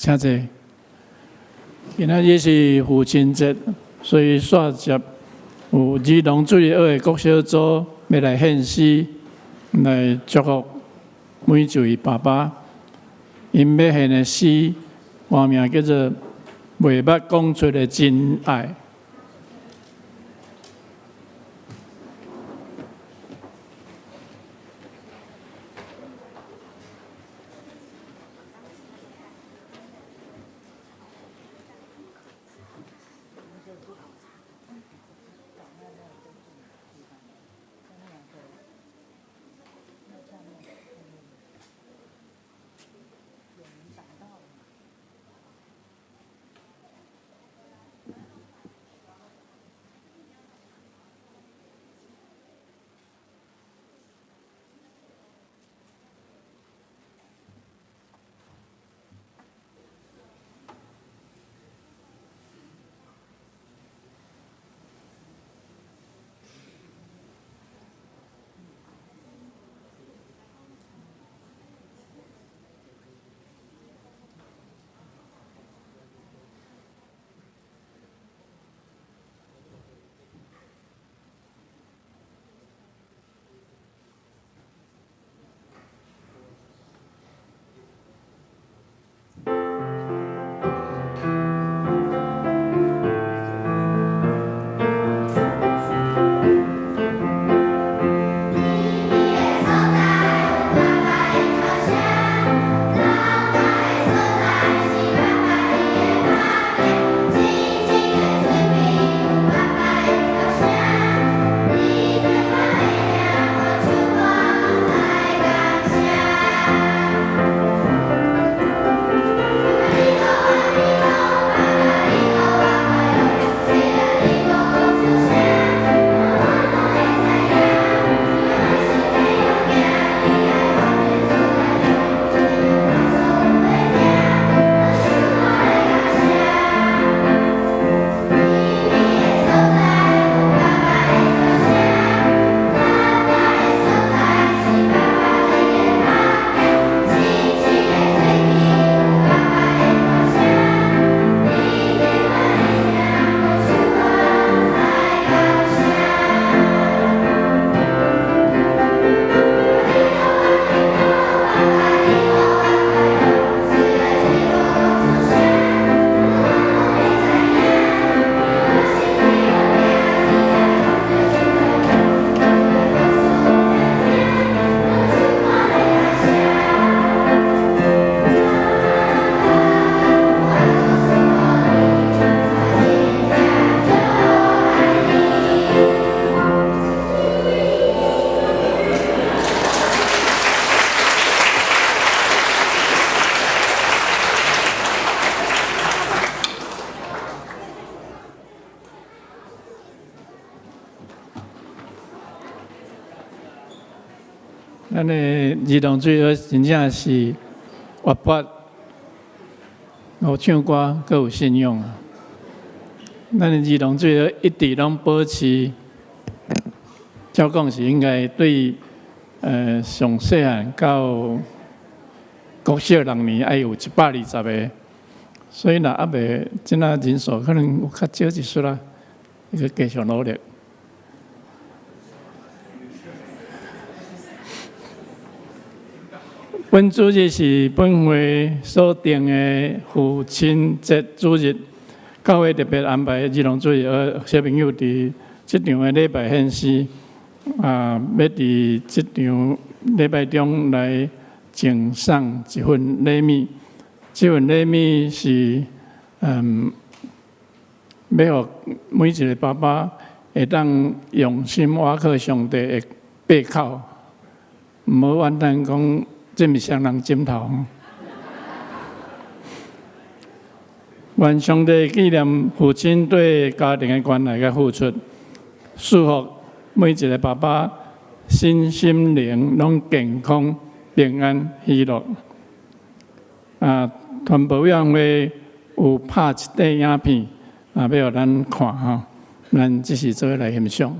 請坐。今仔日是父親節，所以煞接有兒童主日學的國小組欲來獻詩，來祝福每一位爸爸。𪜶欲獻的詩，歌名叫做《袂捌講出的真愛》。咱的兒童主日學真正是活潑，有唱歌，閣有信仰啊！咱的兒童主日學一直攏保持，照講是應該對，上細漢到國小六年愛有120個，所以若猶未這若人數可能有較少一絲啦，閣繼續努力。本主日是本會所定的父親節主日，教會特別安排兒童主日學小朋友佇這場的禮拜獻詩，啊，欲佇這場禮拜中來贈送一份禮物。這份禮物是，欲予每一个爸爸會當用心倚靠上帝的背靠，毋好完蛋講。這毋是雙人枕頭。願上帝紀念父親對家庭的關愛佮付出，祝福每一个爸爸身心靈攏健康、平安、喜樂。啊，傳播委員會有拍一塊影片，啊，欲予咱看吼，咱這時做伙來欣賞。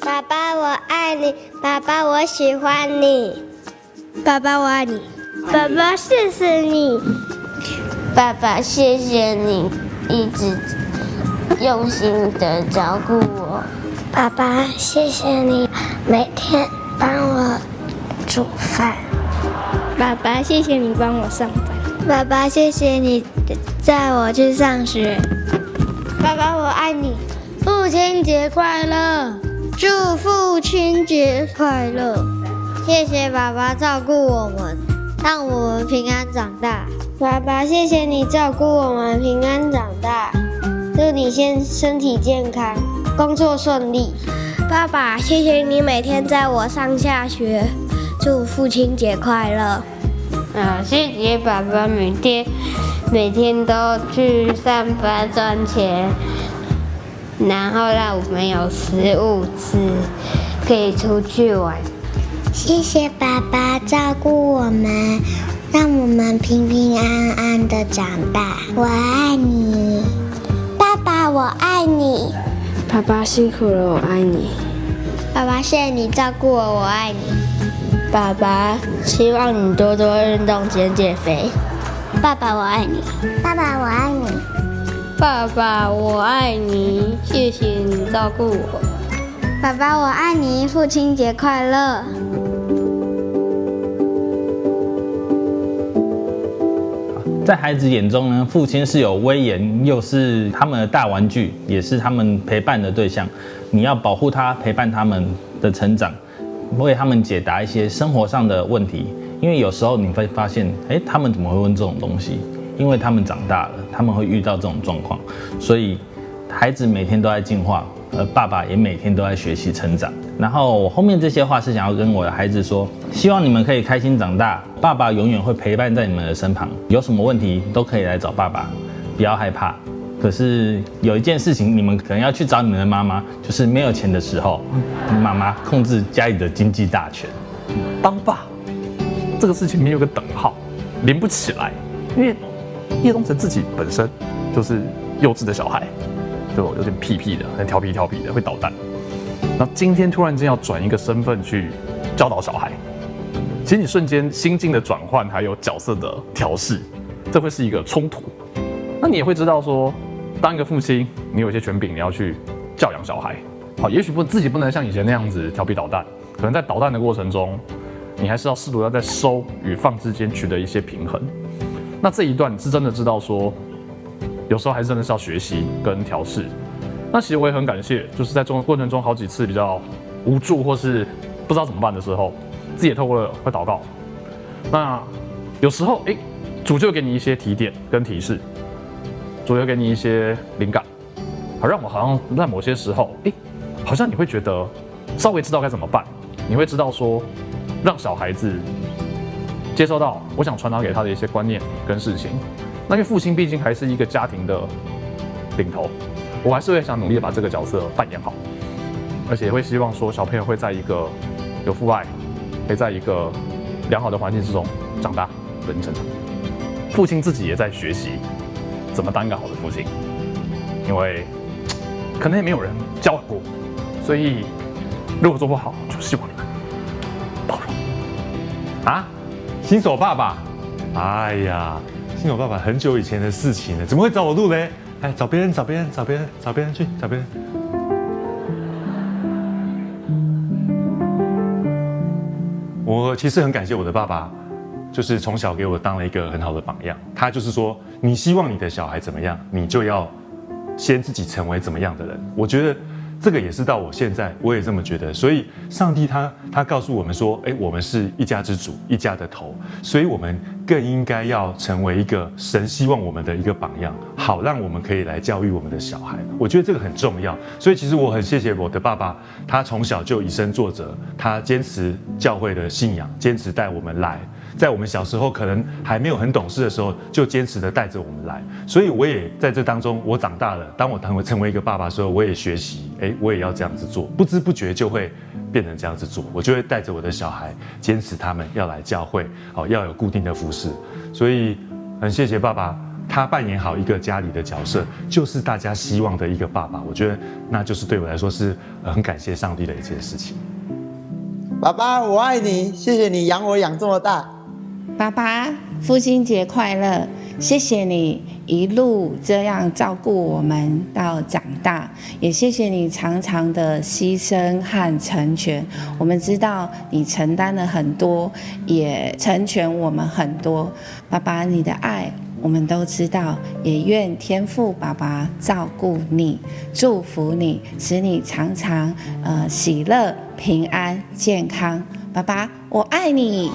爸爸爸，我愛你。爸爸，我喜歡你。爸爸，我愛你。爸爸，謝謝你。爸爸，謝謝你一直用心的照顧我。爸爸，謝謝你每天幫我煮飯。爸爸，謝謝你幫我上班。爸爸，謝謝你載我去上學。爸爸，我愛你。父親節快樂！祝父親節快樂！謝謝爸爸照顧我們，讓我們平安長大。爸爸，謝謝你照顧我們平安長大。祝你先身體健康，工作順利。爸爸，謝謝你每天載我上下學。祝父親節快樂！啊，謝謝爸爸每天每天都去上班賺錢，然後讓我們有食物吃，可以出去玩。謝謝爸爸照顧我們，讓我們平平安安的長大。我愛你，爸爸，我愛你。爸爸辛苦了，我愛你。爸爸，謝謝你照顧我，我愛你。爸爸，希望你多多運動，減減肥。爸爸，我愛你。爸爸，我愛你。爸爸，我愛你，謝謝你照顧我。爸爸，我愛你，父親節快樂。在孩子眼中呢，父親是有威嚴，又是他們的大玩具，也是他們陪伴的對象。你要保護他，陪伴他們的成長，為他們解答一些生活上的問題。因為有時候你會發現，哎，他們怎麼會問這種東西？因為他們長大了，他們會遇到這種狀況。所以孩子每天都在進化，而爸爸也每天都在學習成長。然後我後面這些話是想要跟我的孩子說，希望你們可以開心長大，爸爸永遠會陪伴在你們的身旁，有什麼問題都可以來找爸爸，不要害怕。可是有一件事情，你們可能要去找你們的媽媽，就是沒有錢的時候，媽媽控制家裡的經濟大權。當爸這個事情沒有個等號，連不起來，因為葉東城自己本身就是幼稚的小孩，就有點屁屁的，很調皮調皮的，會搗蛋。那今天突然間要轉一個身份去教導小孩，其實你瞬間心境的轉換，還有角色的調適，這會是一個衝突。那你也會知道說，當一個父親，你有一些權柄，你要去教養小孩。好，也許不自己不能像以前那樣子調皮搗蛋，可能在搗蛋的過程中，你還是要試圖要在收與放之間取得一些平衡。那這一段是真的知道說，有時候還是真的是要學習跟調適。那其實我也很感謝，就是在中過程中好幾次比較無助或是不知道怎麼辦的時候，自己也透過了會禱告。那有時候，哎，主就給你一些提點跟提示，主就給你一些靈感，好讓我好像在某些時候，哎，好像你會覺得稍微知道該怎麼辦，你會知道說，讓小孩子接收到我想傳達給他的一些觀念跟事情。那因為父親畢竟還是一個家庭的領頭。我還是會想努力的把這個角色扮演好，而且會希望說小朋友會在一個有父愛，可以在一個良好的環境之中長大跟成長。父親自己也在學習怎麼當一個好的父親，因為可能也沒有人教過，所以如果做不好，就希望你們包容。啊，新手爸爸，哎呀，新手爸爸很久以前的事情了，怎麼會找我錄嘞？哎，找別人，找別人，找別人，找別人去，找別人。我其實很感謝我的爸爸，就是從小給我當了一個很好的榜樣。他就是說，你希望你的小孩怎麼樣，你就要先自己成為怎麼樣的人。我覺得這個也是到我現在，我也這麼覺得。所以上帝他告訴我們說，哎，我們是一家之主，一家的頭，所以我們更應該要成為一個神希望我們的一個榜樣，好讓我們可以來教育我們的小孩。我覺得這個很重要。所以其實我很謝謝我的爸爸，他從小就以身作則，他堅持教會的信仰，堅持帶我們來。在我們小時候可能還沒有很懂事的時候，就堅持的帶着我們來。所以我也在這當中，我長大了，當我成為一個爸爸的時候，我也學習，哎，我也要這樣子做，不知不覺就會變成這樣子做。我就會帶着我的小孩，堅持他們要來教會，哦，要有固定的服侍。所以很謝謝爸爸他扮演好一個家裡的角色，就是大家希望的一個爸爸。我覺得那就是對我來說是很感謝上帝的一件事情。爸爸，我愛你，謝謝你養我養這麼大。爸爸，父親節快樂！謝謝你一路這樣照顧我們到長大，也謝謝你常常的犧牲和成全。我們知道你承擔了很多，也成全我們很多。爸爸，你的愛我們都知道，也願天父爸爸照顧你，祝福你，使你常常喜樂、平安、健康。爸爸，我愛你。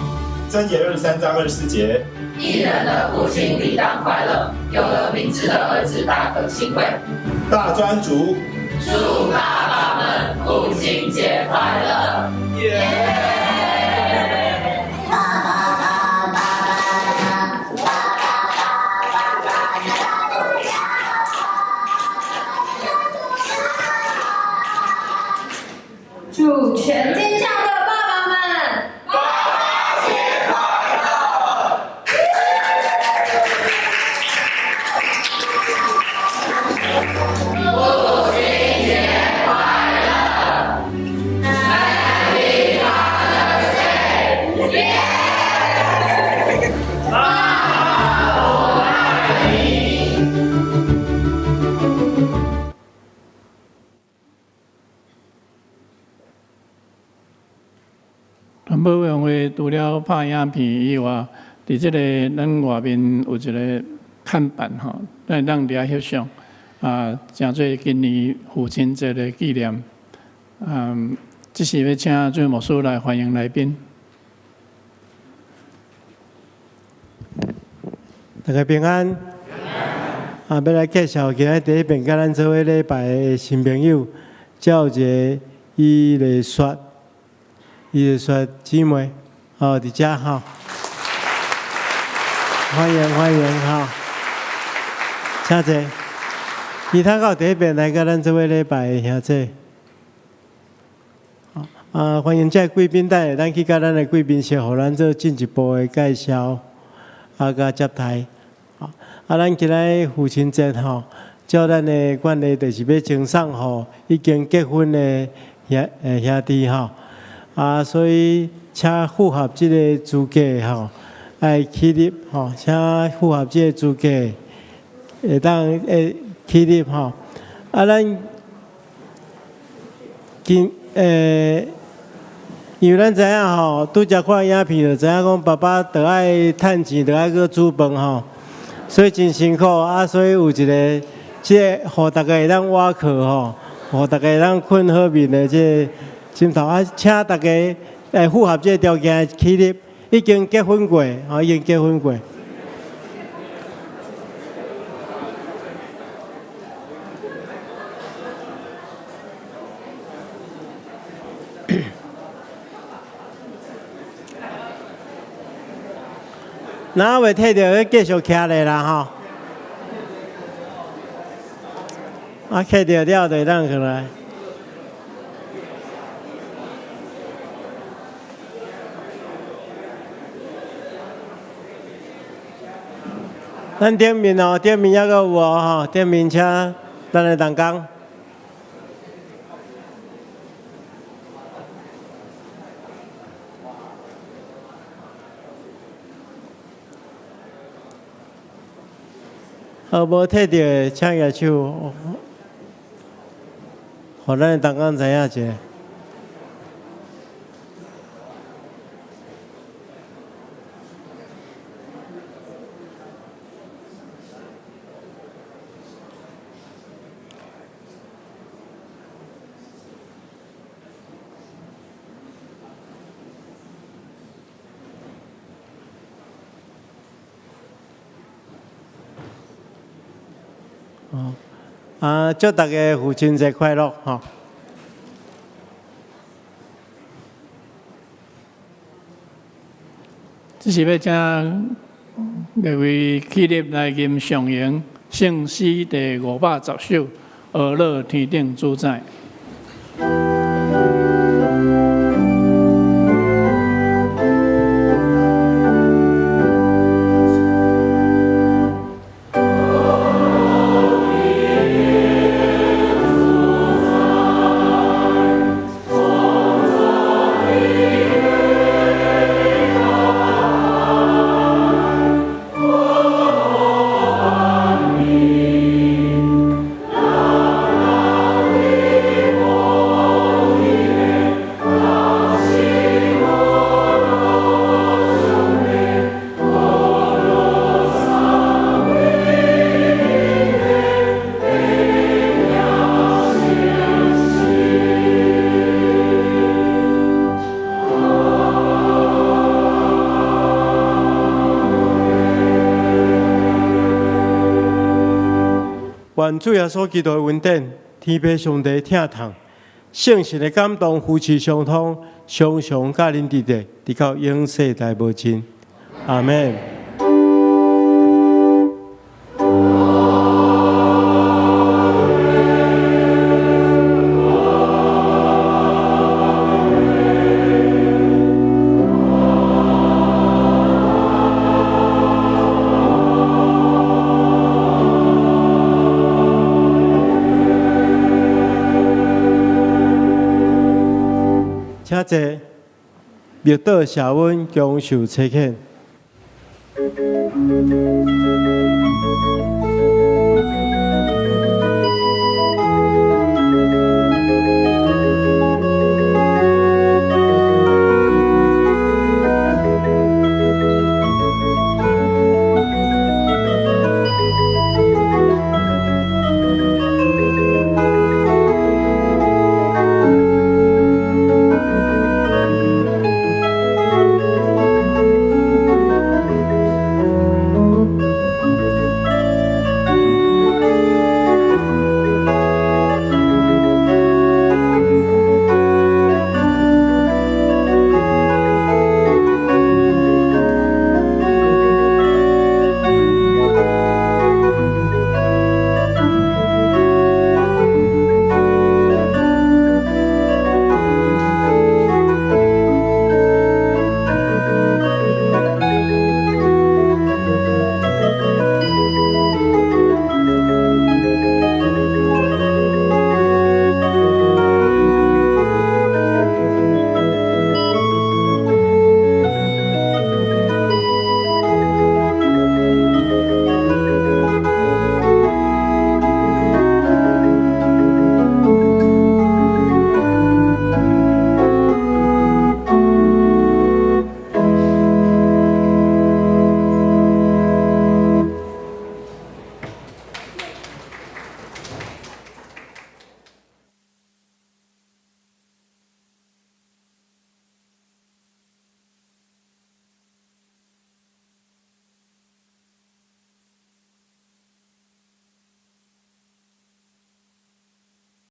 箴言23章24節，義人的父親理當快樂，有了明智的兒子大可欣慰。大專族，祝爸爸們父親節快樂！耶！祝全天下的爸爸們爸爸節快樂！父親節快樂！Happy Father's Day！耶！爸爸我愛你。傳播委員會除了拍影片以外，佇這個咱外面有一個看板吼，咱會當佇遐翕相，啊，誠做今年父親節的紀念。嗯，這是欲請主牧師來歡迎來賓。大家平安。啊，欲來介紹今仔佇彼邊佮咱做伙禮拜的新朋友，這有一个伊麗雪。伊麗雪姊妹，哦，佇遮吼，歡迎歡迎吼，請坐。其他到佇彼邊來佮咱做伙禮拜的兄弟，啊，歡迎這貴賓，等下咱去佮咱的貴賓室，予咱做進一步的介紹，啊，佮接待。啊，咱今仔父親節吼，照咱的慣例，就是欲贈送予已經結婚的兄弟吼。啊，所以請符合這個資格吼，愛起立吼，請符合這個資格會當會起立吼。啊，咱今因為咱知影吼，拄才看影片就知影講，爸爸著愛趁錢，著愛閣煮飯吼，所以真辛苦啊。所以有一个，這个予大家會當倚靠吼，予大家會當睏好眠的這个枕頭啊，請大家會符合這个條件起立，已經結婚過，吼，已經結婚過。若未提著，繼續徛咧啦吼。啊，提著了就會當起來。咱頂面哦，頂面猶閣有哦吼，頂面請咱的同工。好，無提著的，請舉手，予咱的同工知影一下。啊！祝大家父親節快樂，吼！這是欲請各位起立來吟上詠聖詩第510首《阿樂天頂主宰》。願主耶穌基督的恩典、天父上帝疼痛、聖神的感動、扶持相通，常常佮恁佇咧，直到永世代無盡。阿們。請坐，默禱謝恩，享受差遣。